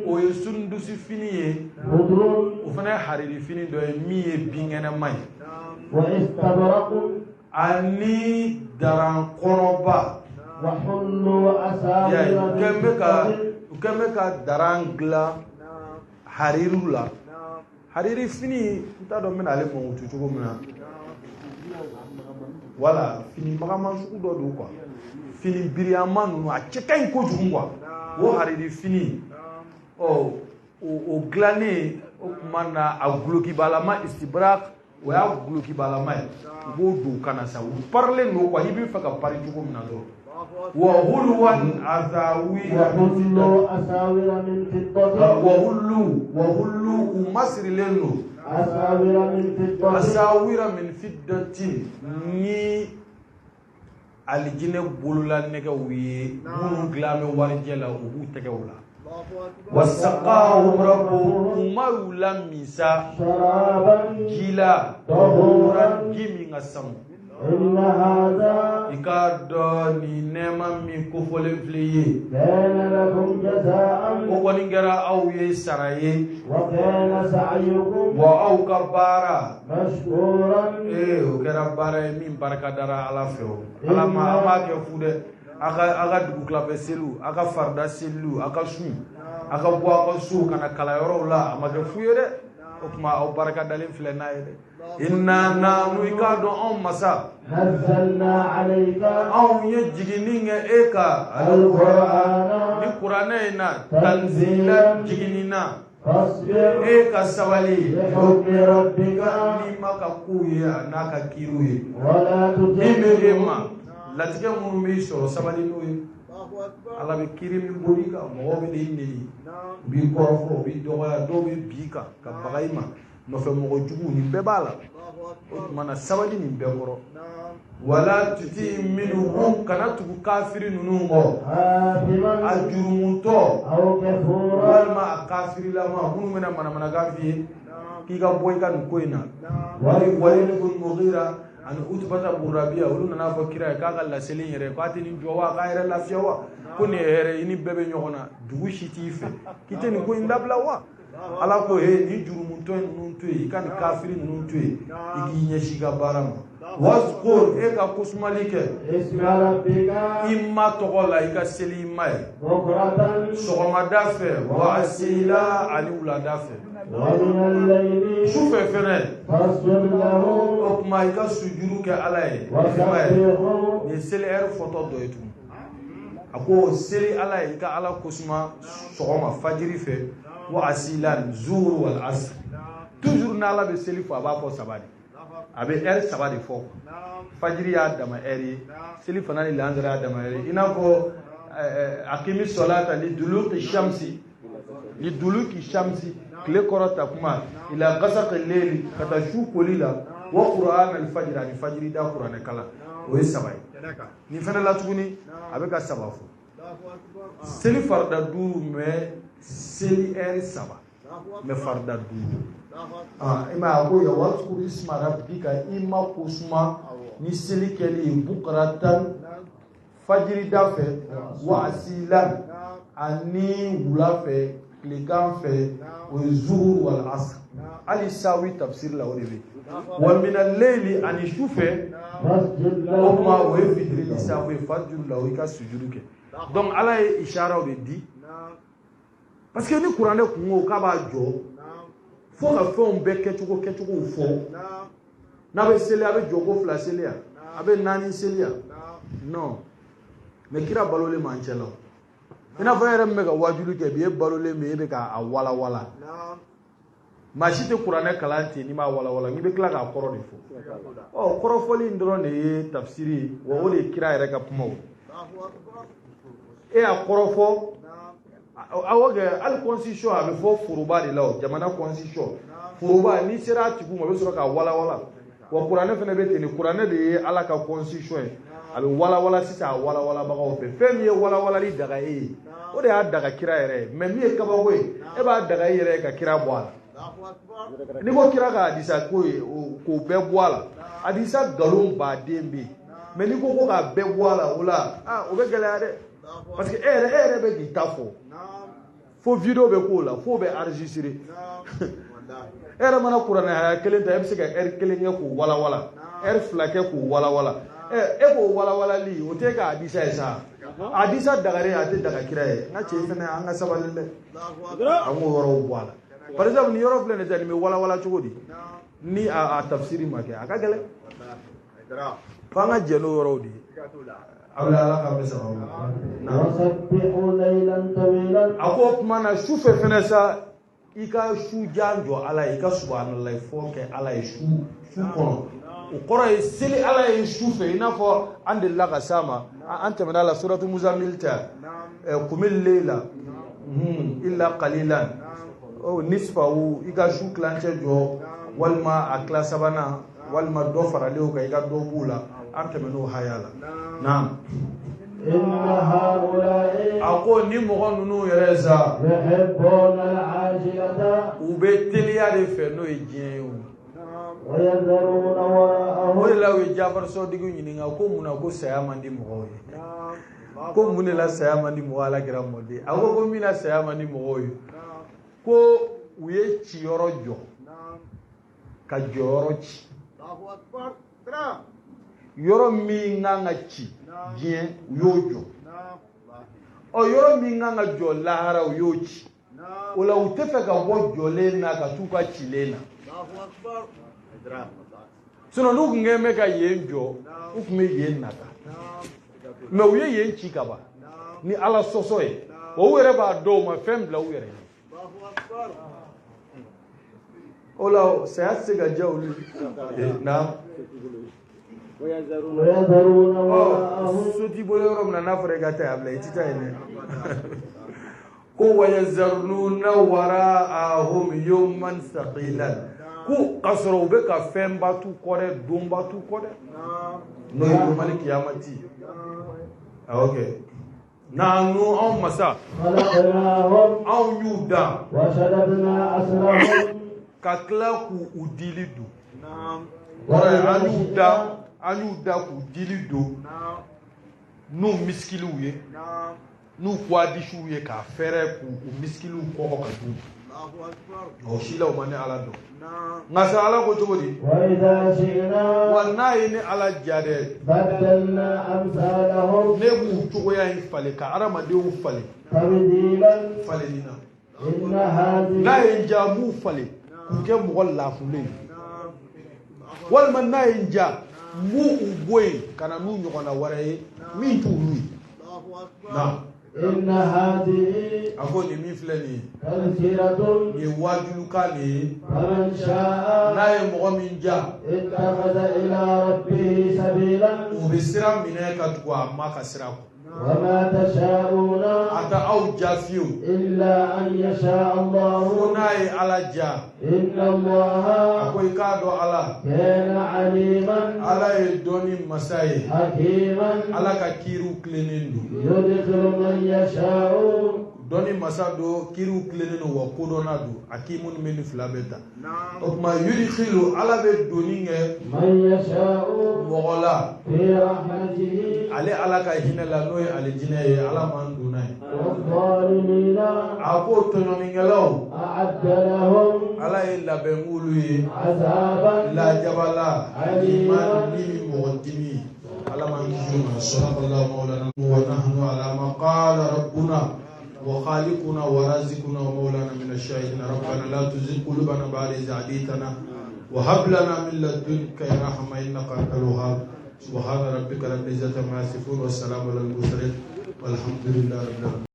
O ye sundusi fini ye, o fana ye hariri fini dɔ ye min ye binkɛnɛma ye, ani daran kɔnɔba. U kɛn bɛ ka daran dilan haririw la, Hariri fini, n t'a dɔn n bɛna ale mankutu cogo min na. Wala fini magaman sugu dɔ don quoi, fini biriyama ninnu, a cɛ ka ɲi kojugu quoi. O hariri fini, ɔ o dilannen, o tuma na a gulokibalama, istibrak, o y'a gulokibalama ye. U b'o don ka na sa, u parilen don quoi, i bɛ fɛ ka pari cogo min na dɔrɔn. Wa hulwan asawira min fiddatin. Wa hullu, u masirilen don. Asawira min fiddatin. Asawira min fiddatin, ni alijinɛ bolola nɛgɛw ye minnu dilan bɛ warijɛ la, u b'u tɛgɛw la. Wasaqahum rabbuhum, u ma y'u la min sa. Sharaban. Ji la. Tahuran. Ji min ka sanu. Inna hadha. I k'a dɔn nin nɛɛma min kofɔlen filɛ i ye, kana lakum jazaan. O kɔni kɛra aw ye sara ye. Wa kana sa'yukum. Wa aw ka baara mashkuran. Ee, o kɛra baara ye min barika dara Ala fɛ. O Ala ma, an b'a kɛ fu dɛ. A ka dugukilafɛ seliw, a ka farida seliw, a ka sun, a ka bɔ a ka so ka na kalanyɔrɔw la, a ma kɛ fu ye dɛ. O tuma aw barika dalen filɛ n'a ye dɛ. Inna nahnu, i k'a dɔn anw masa, nazzalna alayka anw ye jiginni kɛ e kan alqur'ana ni kuranɛ in na, tanzila, jiginni na. Fasbir E ka sabali lihukmi rabbika n'i ma ka kow ye, a n'a ka kiiriw ye. Wala Min bɛ e tuti' ma latigɛ minnu b'i sɔrɔ, sabali n'o ye. Ala bɛ kiiri min boli kan, mɔgɔw bɛ n'i neni, u b'i kɔrɔfɔ, u b'i dɔgɔya, dɔw bɛ bi kan ka baga i ma, nɔfɛ mɔgɔ jugu, nin bɛɛ b'a la. O tuma na sabali nin bɛɛ kɔrɔ. Wala tuti minhum, kana tugu kafiri ninnu kɔ, athiman a jurumutɔ aw kafura walima a kafirilama minnu bɛna manamanakan f'i ye k'i ka bɔ i ka nin ko in na. Wali Walid ibn Mughira ani Utubata Burabiya, olu nana fɔ kira ye k'a ka laseli in yɛrɛ, k'a tɛ nin jɔ wa, k'a yɛrɛ lafiya wa, ko nin ye hɛrɛ i ni bɛɛ bɛ ɲɔgɔn na, dugu si t'i fɛ, k'i tɛ nin ko in dabila wa? Ala ko he, nin jurumutɔ ninnu to yen, i ka nin kafiri ninnu to yen, i k'i ɲɛsin i ka baara ma. Wazkur, e ka kosumali kɛ isma rabbika i ma tɔgɔ la, i ka seli i ma ye bukratan sɔgɔmada fɛ, wa asila, ani wulada fɛ. Wa min al-layli Su fɛ fɛnɛ, fasjud lahu o tuma i ka sujuru kɛ Ala ye. wa I ma ye sabbihu nin ye seli ɛri fɔtɔ dɔ ye tugun. A ko seli Ala ye, i ka Ala kosuma sɔgɔma fajiri fɛ, wa asila, zuhur wal asr. Toujours n'Ala bɛ seli fɔ, a b'a fɔ saba de, a bɛ ɛri saba de fɔ. Fajiri y'a dama ɛri ye, seli fana ni lansara y'a dama ɛri ye. I n'a fɔ akimi sɔlata li duluki shamsi, li duluki shamsi, tile kɔrɔ ta kuma, ila gasaqi leili, ka taa su koli la, wa qur'an al-fajr, ani fajiri da kuranɛ kalan, o ye saba ye. Nin fɛnɛ la tuguni, a bɛ ka saba fɔ, seli farida duuru, mɛ seli ɛri saba, mɛ farida duuru. Ah, i ma ye, a ko ya wazkur isma rabbika, i ma ko suma ni seli kɛli ye, bukratan, fajiri da fɛ, wa asilan, ani wula fɛ, tilegan fɛ, o ye zuhur wal asr. Hali sawi tafsir la, o de bɛ yen. Wa mina leili, ani su fɛ, fasjud o tuma lahu o ye fitiri ni safo ye, fajuru la, o i ka sujuru kɛ. Donc Ala ye isharaw de di, parce que ni kuranɛ kun ko k'a b'a jɔ fo ka fɛnw bɛɛ kɛcogo kɛcogow fɔ, n'a bɛ seli, a bɛ jɔ ko fila seli yan, a bɛ naani seli yan, non. Mais kira balolen m'an cɛ la o. I n'a fɔ e yɛrɛ min bɛ ka wajuli kɛ bi, e balolen bɛ, e bɛ k'a walawala. Maa si tɛ kuranɛ kalan ten n'i m'a walawala, n'i bɛ tila k'a kɔrɔ de fɔ. Ɔ, kɔrɔfɔli in dɔrɔn de ye tafsiri ye wa, o de ye kira yɛrɛ ka kumaw ye. E y'a kɔrɔfɔ, awɔ kɛ. Hali constitution, a bɛ fɔ foroba de la o, jamana constitution foroba, n'i sera a tigiw ma, a bɛ sɔrɔ k'a walawala. Wa kuranɛ fana bɛ ten de. Kuranɛ de ye Ala ka constitution ye, a bɛ walawala sisan a walawalabagaw fɛ. Fɛn min ye walawalali daga e ye, o de y'a daga kira yɛrɛ ye. Mɛ min ye kabako ye, e b'a daga i yɛrɛ ye ka kira bɔ a la. N'i ko kira ka hadisa ko ye k'o bɛɛ bɔ a la, hadisa nkalon baden bɛ yen. Mɛ n'i ko k'a bɛɛ bɔ a la, o la o bɛ gɛlɛya dɛ, parce que e yɛrɛ bɛ k'i ta fɔ fo vidéo bɛ k'o la, fo bɛ enregistré. E yɛrɛ mana kuranɛ haya kelen ta, e bɛ se ka ɛri kelen kɛ k'o walawala, ɛri 2 kɛ k'o walawala. Ɛ, e k'o walawalali, o tɛ ka hadisa ye sa. Hadisa dagaren, a tɛ daga kira ye. N ka cɛ fɛnɛ, an ka sabali dɛ, an k'o yɔrɔw bɔ a la. Par exemple, nin yɔrɔ filɛ nin ye, nin bɛ walawala cogo di ni a tafsiri ma kɛ? A ka gɛlɛn, f'an ka jɛ n'o yɔrɔw de ye. Ala, Ala k'an bɛ sababu ma. A ko o tuma na, su fɛ fɛnɛ sa, i ka su jan jɔ Ala ye, i ka subahanallahi fɔ kɛ Ala ye su kɔnɔ. O kɔrɔ ye seli Ala ye su fɛ, i n'a fɔ an delila ka s'a ma, an tɛmɛna la suratu Muzamil tɛ, kumil leila illa qalilan nisfahu, i ka su tilancɛ jɔ walima a tila sabanan walima dɔ faralen o kan, i ka dɔ b'u la. An tɛmɛn'o haya la. Naam. A ko ni mɔgɔ ninnu yɛrɛ sa, u bɛ teliya de fɛ, n'o ye diɲɛ ye. O de la u ye Jafar Sɔdiku ɲininka ko mun na ko saya man di mɔgɔw ye, ko mun de la saya man di mɔgɔ Ala kira mɔden. A ko min na saya man di mɔgɔw ye, ko u ye ciyɔrɔ jɔ ka jɔyɔrɔ ci, yɔrɔ min kan ka ci diɲɛ, u y'o jɔ, ɔ yɔrɔ min kan ka jɔ lahara, u y'o ci. O la u tɛ fɛ ka bɔ jɔlen na ka t'u ka cilen na. Sinon n'u tun kɛn bɛ ka yen jɔ, u tun bɛ yen nata, mais u ye yen ci ka ban ni Ala sɔsɔ ye. Wa u yɛrɛ b'a dɔn u ma fɛn bila u yɛrɛ ye. O la saya tɛ se ka diya olu ye. Naam. So t'i bolo yɔrɔ min na, n'a fɔra i ka taa a bila, i tɛ taa yen dɛ. Ko wayazaruna waraahum yawman saqilan, ko k'a sɔrɔ u bɛ ka fɛnba t'u kɔ dɛ, donba t'u kɔ dɛ, n'o ye yomali kiyamati. Ok. Nanu anw masa, anw y'u da ka tila k'u dili don. Kɔrɔ ye an y'u da k'u dili don n'u misikiliw ye, n'u kuwadisiw ye, k'a fɛrɛ k'u misikiliw kɔgɔ ka d'u ma. O si la u ma ne Ala dɔn. Nka sa, Ala ko cogo di? Wa n'a ye ne Ala ja dɛ, ne b'u cogoya in falen, ka hadamadenw falen falenni na. N'a ye n ja, n b'u falen k'u kɛ mɔgɔ lafulen ye, walima n'a ye n ja, n b'u bɔ yen ka na n'u ɲɔgɔnna wɛrɛ ye min t'olu ye. A ko nin min filɛ nin ye, nin ye waajulukan de ye. N'a ye mɔgɔ min ja, o bɛ sira minɛ ka tugu a ma ka sira kɔ. A tɛ aw ja fiyewu fo n'a ye Ala ja. A ko i k'a dɔn Ala, Ala ye dɔnni masa ye, Ala ka kiiriw tilennen don. Dɔnni masa don, kiiriw tilennen don, wa kodɔnna don. A k'i minnu bɛ nin fila bɛɛ ta. O tuma yudkhilu, Ala bɛ donni kɛ mɔgɔ la ale Ala ka hinɛ la, n'o ye alijinɛ ye. Ala m'an donna ye. A ko tɔɲɔnikɛlaw, Ala ye labɛn k'olu ye lajabala aliman min bɛ mɔgɔ dimi. Ala m'an kisi o ma. Sadakallahu mawlana wa nahnu ala ma qala rabbuna وخالقنا ورازقنا ومولانا من الشاهدين. ربنا لا تزغ قلوبنا بعد إذ هديتنا وهب لنا من لدنك رحمة إنك أنت الوهاب. سبحان ربك رب العزة عما يصفون والسلام على المرسلين والحمد لله رب العالمين.